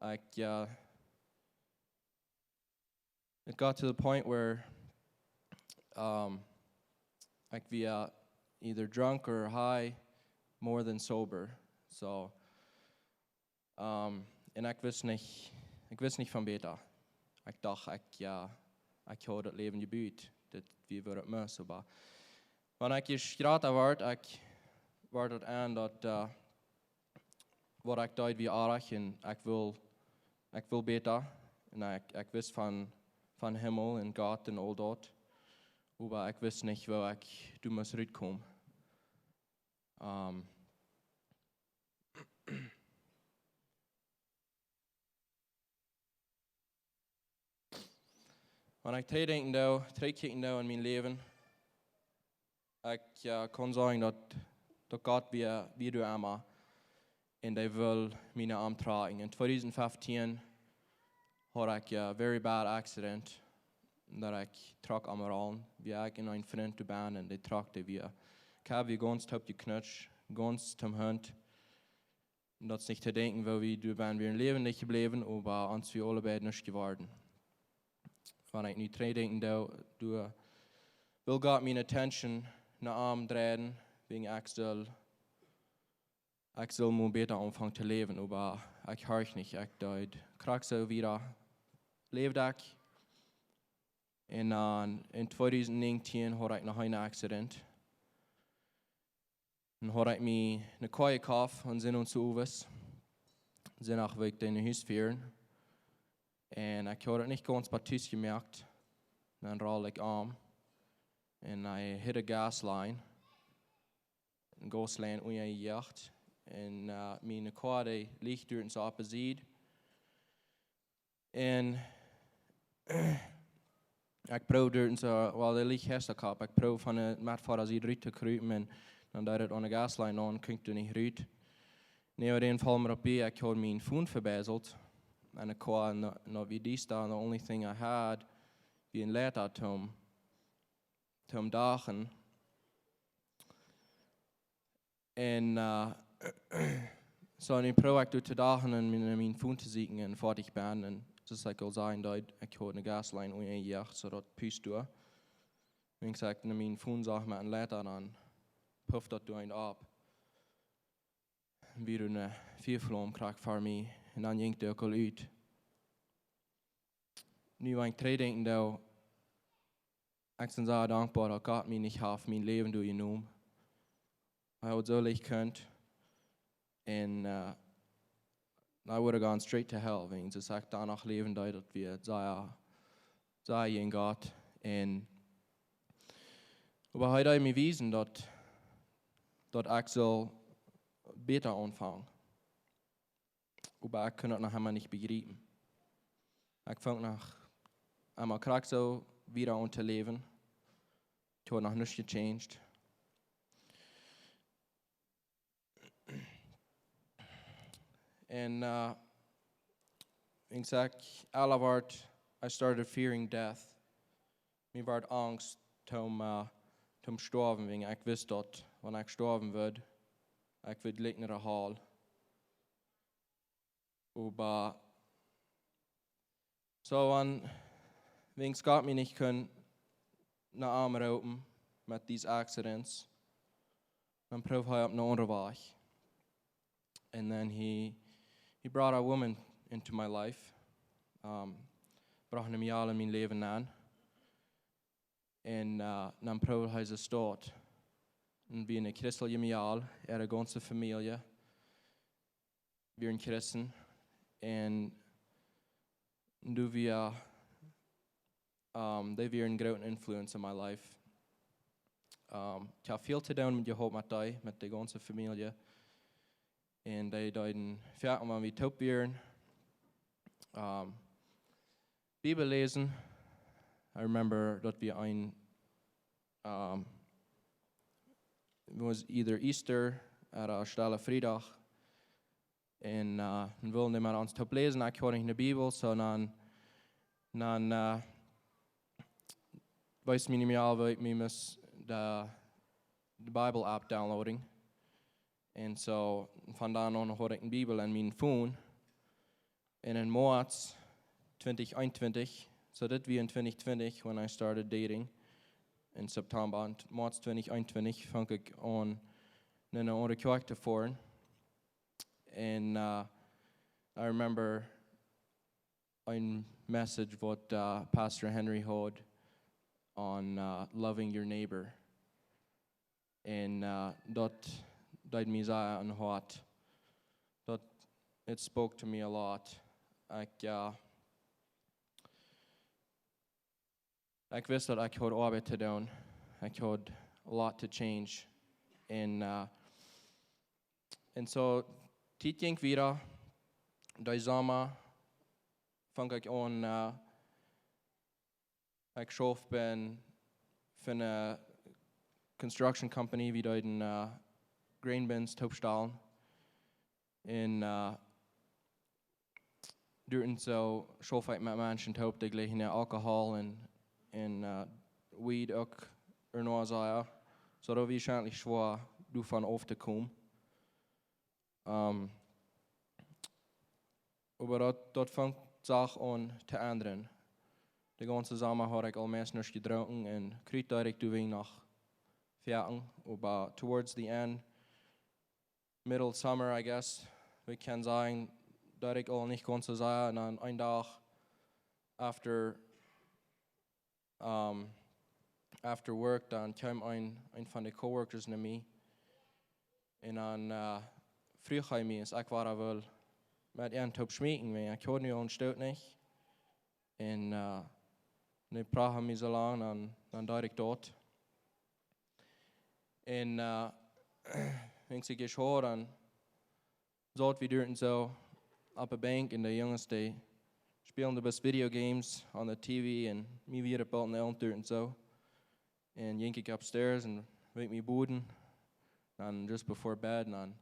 like, yeah, it got to the point where, um, like, we are either drunk or high, more than sober. So, um, en ekj wist nich, ekj wist nich von bäta. Ekj docht, ekj, ja, ekj haud daut Läwen jebut. Daut, wie wudden daut must, oba wan ekj ieescht jrata wort, ekj wort daut en daut, äh, waut ekj deed wia oajch un ekj wull, ekj wull bäta. Un ekj, ekj wist von, von Himmel un Gott un aul daut. Oba ekj wist nich, woo ekj doa must rutkomen. Ähm, wan ekj trigjdenkjen doo, trigjkjikjen doo en mien Läwen, ekj, äh, kaun sajen daut, daut Gott wia, wia doa emma. Un dee wull mie no am droagen. En tweedusent feftieen haud ekj, äh, very bad accident. Daut ekj trock aum Rollen. Wia ekj un een Frint doa bennen un dee Truck, dee wia, ekj hab, wia gaunz toop jeknutscht, gaunz tom Hunt. Un daut es nich to denkjen, woo wie doa bennen wieren läwendich jebläwen, oba ons wia aule beid nuscht jeworden. Wan ekj nu trigjdenkjen doo, doa wull Gott miene attention no am dreien, wäajen ekj sull, ekj sull mau bäta aunfangen to läwen, oba ekj horcht nich, ekj deed krakjt soo wieda, läwd ekj. Un dan en tweedusent näajentieen haud ekj noch een accident. Dan haud ekj mie ne Koa jekoft aun Sindach owes. Sindach wull ekj no Hus fieren. Un ekj haud daut nich gaunz bat Tus jemoakt. Dan rold ekj om. Un ekj hit de gas line. Een gas line unjajejoacht. Un, äh, miene Koa, dee leet doa soo opp de Sied. Un ekj proowd doa soo, well, dee leet hia soo opp. Ekj proowd von de Metfoara Sied rut to krupen un dan deed et aun de gas line aun, kunn ekj doa nich rut. Nä, oba dan foll mie opp bie, ekj haud mien Phone vebeiselt. Un ekj haud no, no wie dee staan, the only thing I had, wia een Leita toom, toom dachen. Un, äh, soo, nu proowd ekj doa to dachen un mien, mien Phone to sieekjen un foadich bennen. Un soo aus ekj aul säd, daut ekj haud ne gas line unjajejoacht, soo daut pust doa. Un ekj saj, no mien Phone sach met een Leita, dan puft daut doa een opp. Un wia doa ne Fiaflaum krakjt ver mie. Un dan jinkj dee uk aul ut. Nu, wan ekj trigjdenkjen doo, ekj sie sea dankboa daut Gott mie nich haft mien Läwen doajenomen. Hee haud soo leicht kunt. Un, äh, I would have gone straight to hell, wäajen soo aus ekj doano läwen deed, daut wia sea, sea jäajen Gott. Un, oba hee deed mie wiesen daut, daut ekj sull bäta aunfangen. Oba ekj kunn daut noch emma nich bejriepen. Ekj funk noch emma krakjt soo wieda aun to läwen. Ekj haud noch nuscht jechanged. Un, äh, ekj saj, ella wort, I started fearing death. Mie wort Angst toom, äh, toom stoawen, wäajen ekj wist daut, wan ekj stoawen wudd, ekj wudd jlikj no de Hal. Oba, soo, wan, wäajen Gott mie nich kunn no am roopen met dise accidents, dan proowd hee opp een aundren Wajch. And then he, he brought a woman into my life. Um, brocht ne Mejal en mien Läwen aun. Un, äh, dan proowd hee see staut. Un wia ne christelje Mejal, äare gaunze Famielje wieren Christen. Un doa wia, ähm, dee wia een grooten influence in my life. Ähm, ekj hab väl to doonen jehaut met dee, met de gaunze Famielje. Un dee deeden foaken, wan wie toop wieren, ähm, Bibel läsen. I remember daut wia een, ähm, it was either Easter ooda Stelle Friedach. Un, äh, dan wullen dee met ons toop läsen. Ekj haud nich ne Bibel, soo dan, dan, äh, wiest mie mie aul, woo ekj mie must de, de Bibel app downloaden. Un soo, von doa aun haud ekj eene Bibel en mien Phone. Un en Moaz twintich eenuntwintich, so dit wia en twintich twintich when I started dating in September. En Moaz twintich eenuntwintich funk ekj aun no eene aundre Kjoakj to foaren. Un uh, I remember een message waut uh, Pastor Henry haud on uh, loving your neighbor. Un uh, daut deed mie sea aun daut Hoat. Daut, it spoke to me a lot. Ekj, uh, ekj wist daut ekj haud Oabeit to doonen. Ekj haud a lot to change. Un, uh, un soo, Tiet jinkj wieda. Dee Somma funk ekj aun, uh, ekj schauft bie eene construction company, wie deeden uh, grain bins toopstalen. Un uh, doa soo schauft ekj met Menschen toop, dee jlikjen no Alkohol un, un uh, weed uk, ea no sea. Soo daut wia scheinlich schwoa doavon auftokomen. Um, oba daut, daut funk sikj aun to endren. De gaunze Somma haud ekj aul meist nuscht jedrunken un kjrieech daut ekj doa noch foaken. Oba towards the end, middle summer, I guess, wie kjennen sajen, daut ekj aul nich gaunz soo sea. Un dan een Dach after, um, after work, dan kjeem een, een von de coworkers no mie. Un dan uh, fruach hee mie, aus ekj wada wull met an toop schmeeken, wiels ekj haud nu aul een Stoot nich. Un uh, dan proowd hee mie soo lang, dan, dan deed ekj daut. Un uh, wiels ekj jeschauft, dan saut wie doa soo opp de Bankj un de Junges, dee spälen de best Video Games on the T V un mie wia et boolt een Elend doa soo. Un jinkj ekj upstairs un wenkj mie boden, dan just before bed, dan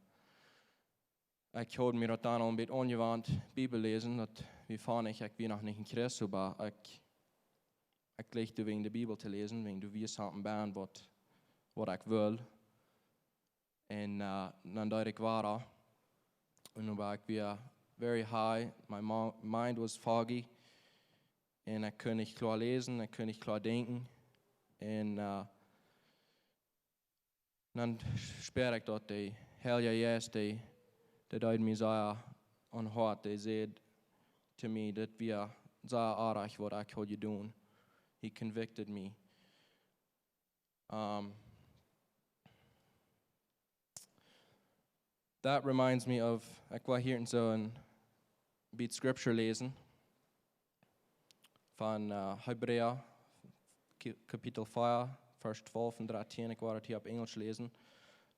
ekj haud mie daut dan aul een bät aunjewant, Bibel läsen, daut wia fa mie, ekj wia noch nich een Christ, oba ekj, ekj leewd doa wäajen de Bibel to läsen, wäajen doa wia something bie waut, waut ekj wull. Un uh, dan deed ekj wada. Un oba ekj wia very high, my mo- mind was foggy. Un ekj kunn nich kloa läsen, ekj kunn nich kloa denkjen. Un uh, dan spieed ekj daut de Heilje Jeist, dee, dee deed mie sea aun daut Hoat, dee säd to mie, daut wia sea oaj waut ekj haud jedonen. He convicted me. Um, that reminds me of, ekj wull hia soo een bät Scripture läsen. Von uh, Hebräa, Ki- Kapitel vea, Varsch twalf un dartieen, ekj wull et hia opp Enjlisch läsen.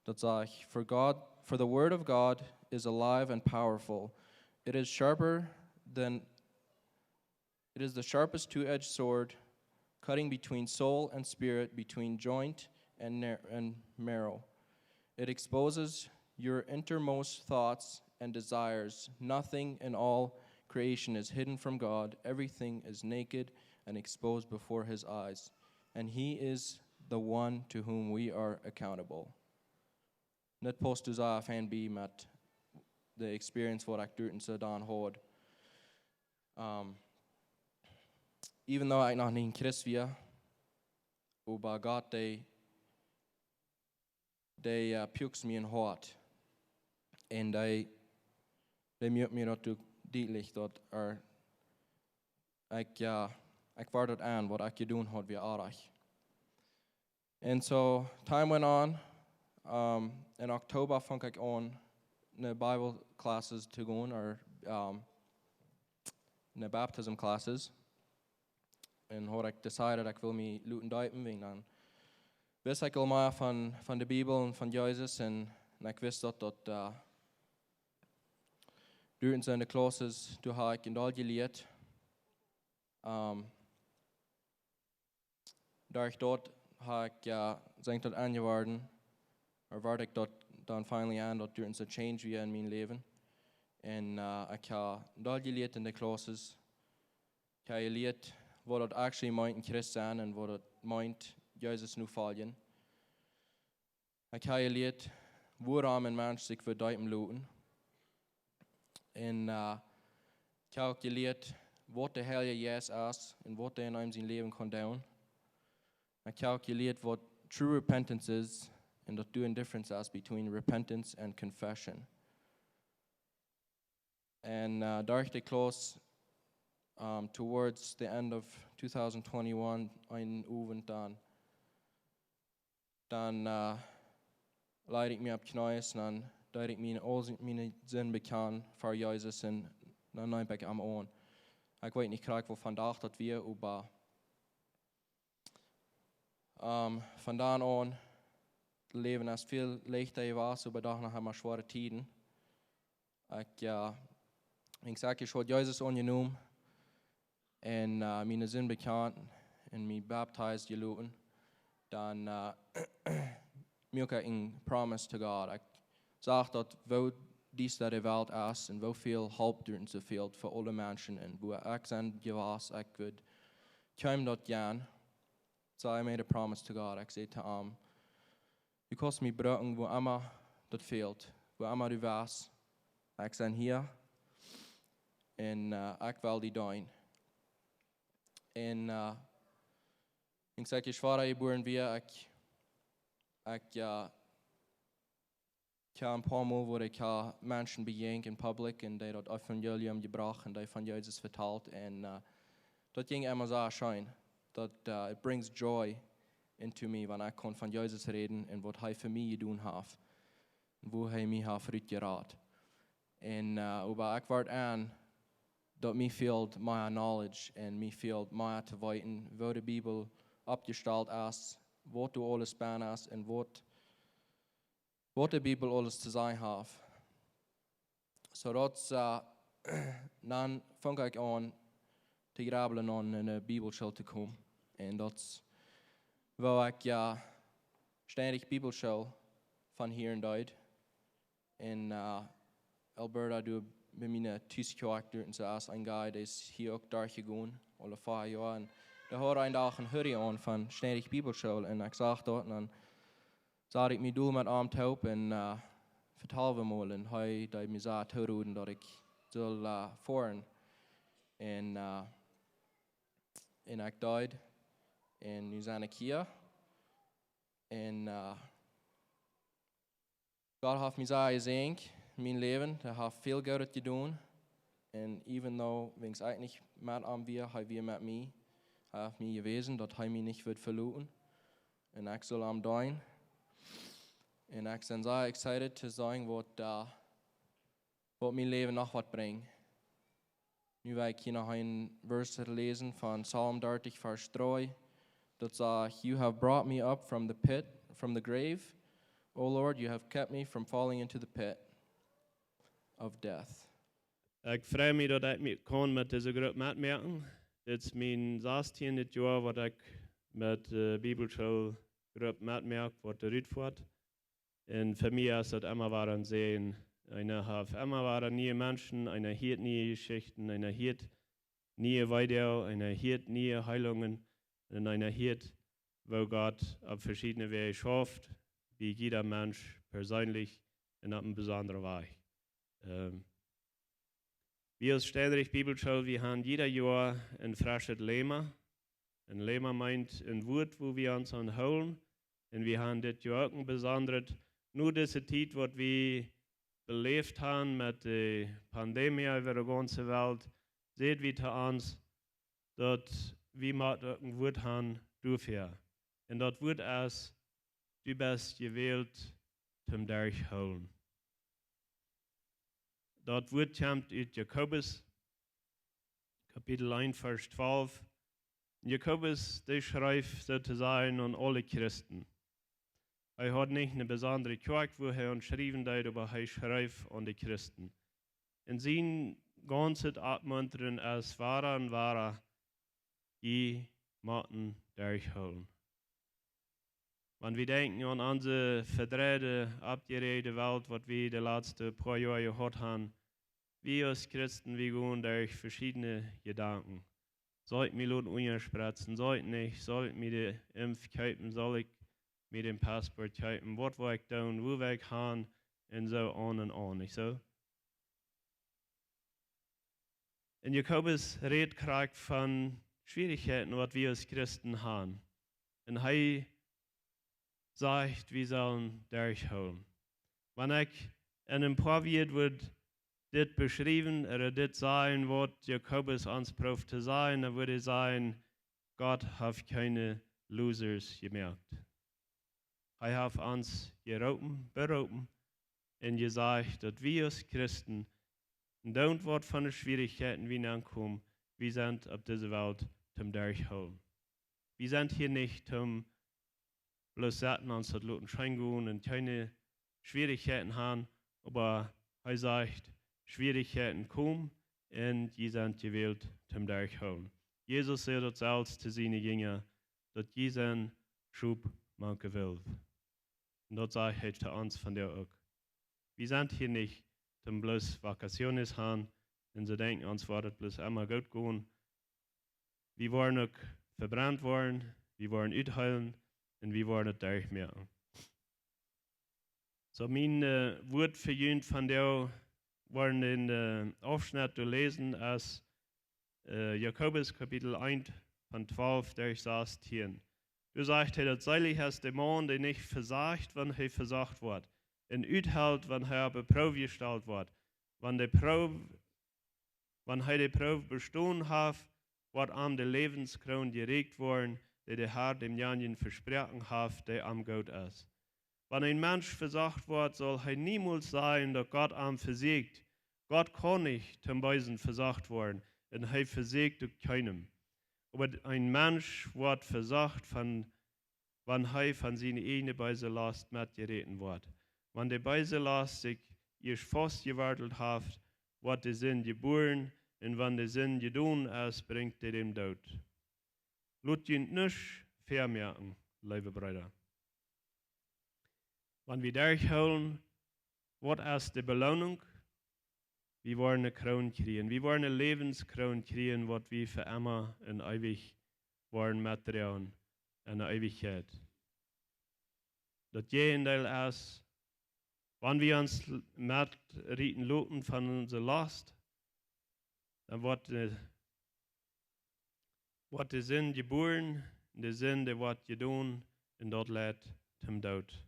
Daut sajcht: For God, for the word of God is alive and powerful. It is sharper than, it is the sharpest two-edged sword, cutting between soul and spirit, between joint and, ner- and marrow. It exposes your innermost thoughts and desires. Nothing in all creation is hidden from God. Everything is naked and exposed before his eyes. And he is the one to whom we are accountable. Daut paust sea fein bie met de experience waut ekj doa soo dan haud. Um, even though ekj noch nich een Christ wia, oba Gott, dee, dee uh, puakjt mie aun daut Hoat. Un dee, dee muak mie daut uk dietlich, daut ekj, uh, ekj wia daut aun, waut ekj jedonen haud, wia oaj. And so time went on. Um, in October funk ekj aun no Bible classes to gonen, or um, no baptism classes. Un haud ekj decided, ekj wull mie loten deepen, wiels dan wist ekj aul mea von, von de Bibel un von Jesus. Un, un ekj wist daut, daut uh, doa en de classes, doa haud ekj een Deel jelieet. Um, Doa ekj daut haud ekj, uh, sent daut aunjeworden, or wort ekj daut dan finally aun, daut doa een change wia en mien Läwen. Un uh, ekj haud daut jelieet en de classes. Ekj haud jelieet waut daut actually meent een Christ sennen un waut daut meent Jesus nofoljen. Ekj haud jelieet wuarom een Mensch sikj fa deepen loten. Un äh, ekj hab uk jelieet waut de Heilje Jeist es un waut hee en eenem sien Läwen kaun doonen. Ekj hab uk jelieet waut true repentance is un daut doa een difference es between repentance and confession. Un äh, derch de Klaus, um, towards the end of two thousand twenty-one, een Owent dan, dan äh, leid ekj mie opp Kjnees un dan deed ekj mie aul miene Sind bekjanen ver Jesus un dan neem ekj am aun. Ekj weet nich krakjt woo vondoag daut wia, oba ähm, von dan aun, daut Läwen es väl leichta jewast, oba doch noch emma schwoare Tieden. Ekj, äh, ekj saj, ekj haud Jesus aunjenomen un äh, miene Sind bekjant un mie baptized jeloten. Dan äh, muak ekj eene promise to God. Ekj sach daut woo diesta de Welt es un woo väl Help doa en soo väl fa aule Menschen un woo ekj sie jewast, ekj wudd kjeenem daut gonen. So I made a promise to God. Ekj säd to am, du kaust mie brucken woo emma daut fält, woo emma du west. Ekj sie hia un äh, ekj well die deenen. Un äh, ekj saj, ekj sie jebuaren wia, ekj, ekj äh, ekj hab een poa Mol wua ekj hab Menschen bejäajent en public un dee daut Evangelium jebrocht un dee von Jesus vetalt. Un äh, daut jinkj emma soo scheen. Daut äh, it brings joy into me, wan ekj kaun von Jesus räden un waut hee fa mie jedonen haft. Un woo hee mie haft rutjerat. Un äh, oba ekj wort aun, daut mie fält mea knowledge un mie fält mea to weeten, woo de Bibel oppjestalt es, waut doa aules bennen es un waut, waut de Bibel aules to sajen haft. So daut äh, dan funk ekj aun to jrablen aun eene Bibelschool to komen. Un daut es woo ekj äh, ständig Bibelschool von hieren deed. Un äh, Alberta, doa bie miene Tischkjoakj, doa un soo es een guy, dee es hia uk derchjegonen, aule fief Joa. Un dee haud een Dach een hoodie aun von ständig Bibelschool. Un ekj sach daut un dan sad ekj mie dol met am toop un äh, vetald wie mol. Un hee deed mie soo toroden daut ekj sull äh, foaren. Un äh, un ekj deed. Un nu sie ekj hia. Un äh, Gott haft mie sea jesäajent en mien Läwen. Hee haft väl Goodet jedonen. Un even though, wan ekj nich met am wia, hee wia met mie. Hee haft mie jewäsen, daut hee mie nich wudd veloten. Un ekj sull am deenen. Un ekj sie sea excited to seenen waut äh, waut mien Läwen noch woat brinjen. Nu well ekj hia noch een Varsch läsen von Psalm dartich, Varsch dree. Daut sajcht: "You have brought me up from the pit, from the grave. O Lord, you have kept me from falling into the pit of death." Ekj frei mie, daut ekj mie kaun met dise Grupp metmoaken. Dit es mien sastienet Joa, waut ekj met de Bibelschoolgrupp metmoak, waut doa rutfoat. Un fa mie es daut emma wada een Säajen. Eena haft emma wada niee Menschen, eena hieet niee Jeschichten, eena hieet niee Video, eena hieet niee Heilungen, un eena hieet, woo Gott opp veschiedne Wäaj schauft, bie jieda Mensch perseenlich un opp een besondren Wajch. Ähm, wie aus Steinrich Bibelschool, wie haben jieda Joa een freschet Lema. Een Lema meent een Wuat, wua wie ons aun hoolen. Un wie haben dit Joa uk een besondret, nu dise Tiet, waut wie beläft haben met de Pandemie äwa de gaunze Welt, säd wie to ons, daut wie motten uk een Wuat haben doafäa. Un daut Wuat es: "Du best jewält toom derchhoolen." Daut Wuat kjemt ut Jakobus, Kapitel eent, Varsch twalf. Jakobus, dee schreef soo to sajen aun aule Christen. Hee haud nich eene besondre Kjoakj, wua hee aun schriewen deed, oba hee schreef aun de Christen. Un sien gaunzet Oppmuntren es: "Wada un wada, jie motten derchhoolen." Wan wie denkjen aun onse vedreide, oppjeräajde Welt, waut wie de latste poa Joa jehaut haben, wie aus Christen, wie gonen derch veschiedne Jedanken. Saul ekj mie loten unjaspretzen? Saul ekj nich? Saul ekj mie de Imp kjeepen? Saul ekj mie dän Passport kjeepen, waut woa ekj doonen, wua woa ekj han, un soo aun un aun, nich soo? Un Jakobus rät krakjt von Schwierichkjeiten, waut wie aus Christen han. Un hee sajcht, wie sellen derchhoolen. Wan ekj en een poa Wieed wudd dit beschriewen, ooda dit sajen, waut Jakobus ons prooft to sajen, dan wudd hee sajen, Gott haft kjeene Losers jemoakt. Hee haft ons jeroopen, beroopen un jesajcht, daut wie aus Christen, un daut waut von de Schwierichkjeiten wie aunkomen, wie sent opp dise Welt toom derchhoolen. Wie sent hia nich toom bloos sitten, ons daut loten scheen gonen un kjeene Schwierichkjeiten han, oba hee sajcht, Schwierichkjeiten komen un jie sent jewält toom derchhoolen. Jesus säd daut selfst to siene Jinja, daut jie sent Schop mank de Wilf. Un daut sajcht hee to ons vondoag uk. Wie sent hia nich toom bloos vacaciones han un soo denkjen, ons woat daut bloos emma goot gonen. Wie woaren uk vebrennt woaren, wie woaren uthoolen un wie woaren daut derchmoaken. Soo, mien, äh, Wuat fa junt vondoag, woaren dän, äh, Aufschnett doa läsen aus, äh, Jakobus Kapitel eent von twalf derch sastieen. Doa sajcht hee, daut seelich es de Maun, dee nich vesajcht, wan hee vesocht woat, un uthelt, wan hee opp de Proow jestalt woat. Wan de Proow Wan hee de Proow bestonen haft, woat am de Läwenskroon jerieekjt woaren, dee de Har dämjanjen vesproaken haft, dee am goot es. Wan een Mensch vesocht woat, saul hee niemols sajen, daut Gott am vesieekjt. Gott kaun nich toom Beesen vesocht woaren, un hee vesieekjt uk kjeenem. Oba een Mensch woat vesocht von wan hee von siene ieejne beese Lost metjeräten woat. Wan de beese Lost sikj ieescht faustjewartelt haft, woat de Sind jebuaren, un wan de Sind jedonen es, brinjt dee dän Doot. Lot junt nuscht väamoaken, leewe Breeda. Wan wie derchhoolen, waut es de Beloonunk? Wie woaren eene Kroon kjrieen. Wie woaren eene Läwenskroon kjrieen, waut wie fa emma un eewich woaren metdroagen en de Eewichkjeit. Daut Jäajendeel es, wan wie ons l-, metrieten loten von onse Lost, dan woat de, woat de Sind jebuaren, de Sind woat jedonen, un daut leit toom Doot.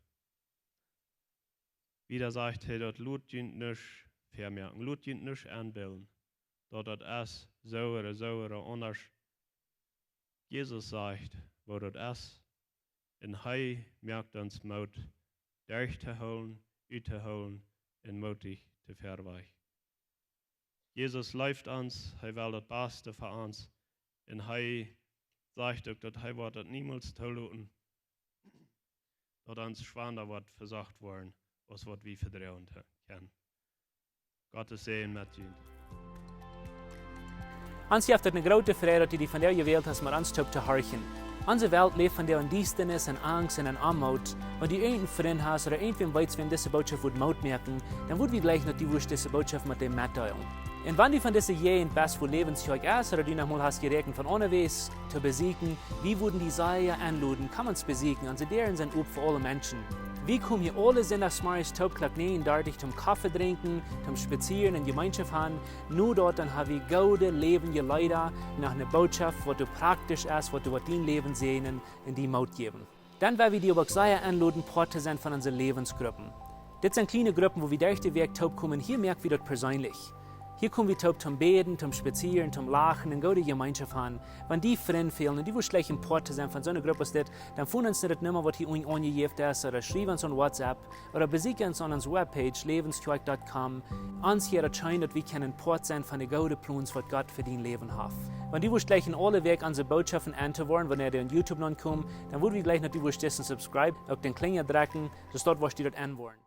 Wieda sajcht hee, daut lot junt nuscht väamoaken, lot junt nuscht enbillen, daut daut es soo ooda soo ooda aundasch. Jesus sajcht, woo daut es, un hee moakt ons Moot, derchtohoolen, uttoohoolen un mootich to verwoaren. Jesus leeft ons, hee well daut Baste fa ons, un hee sajcht uk, daut hee woat daut niemols tooloten, daut ons schwanda woat vesocht woaren, aus waut wie vedroagen kjennen. Gottes Säajen met junt. Ons jeft et eene groote Freid, daut du die vondoag jewält hast, met ons toop to horchen. Onse Welt läft vondoag en Diestanis, en Angst un en Oamoot. Wan du irjent een Frint hast ooda irjentwäm weetst, wäm dise Bootschoft wudd Moot moaken, dan wudd wie jleichen, daut du wurscht dise Bootschoft met däm metdeelen. Un wan du von dise Jäajent best, wua Läwens Kjoakj es, ooda du noch mol hast jeräakjent von onjewäss to besieekjen, wie wudden die sea enloden, komm ons besieekjen, onse Däaren sent op fa aule Menschen. Wie komen hia aule Sindachsmorjes toop Klock näajen dartich toom Koffe drinkjen, toom spazieren un Jemeenschoft han. No daut dan ha wie goode läwendje Leeda, noch eene Bootschoft, waut doa praktisch es, waut doa woat dien Läwen säajnen un die Moot jäwen. Dan well wie die uk sea enloden, Poat to sennen von onse Läwensgruppen. Dit sent kjliene Gruppen, wua wie derch de Wäakj toop komen. Hia moak wie daut perseenlich. Hia kom wie toop toom bäden, toom spazieren, toom lachen un goode Jemeenschoft han. Wan die Frind fälen un du wurscht jleichen Poat to sennen von soone Grupp aus dit, dan foon ons no de Numma, waut hia unjen aunjejäft es, ooda schriew ons aun WhatsApp, ooda besieekj ons aun onse Webpage, läwens kjoakj dot com. Ons jeit daut scheen, daut wie kjennen Poat sennen von de goode Plons, waut Gott fa dien Läwen haft. Wan du wurscht jleichen aule Wäakj onse Bootschoften enn to woaren, wanea dee aun YouTube nopp komen, dan wudd wie jleichen, daut du wurscht disen subscribe, uk dän Klinja drekjen, soo daut du wurscht daut enn woaren.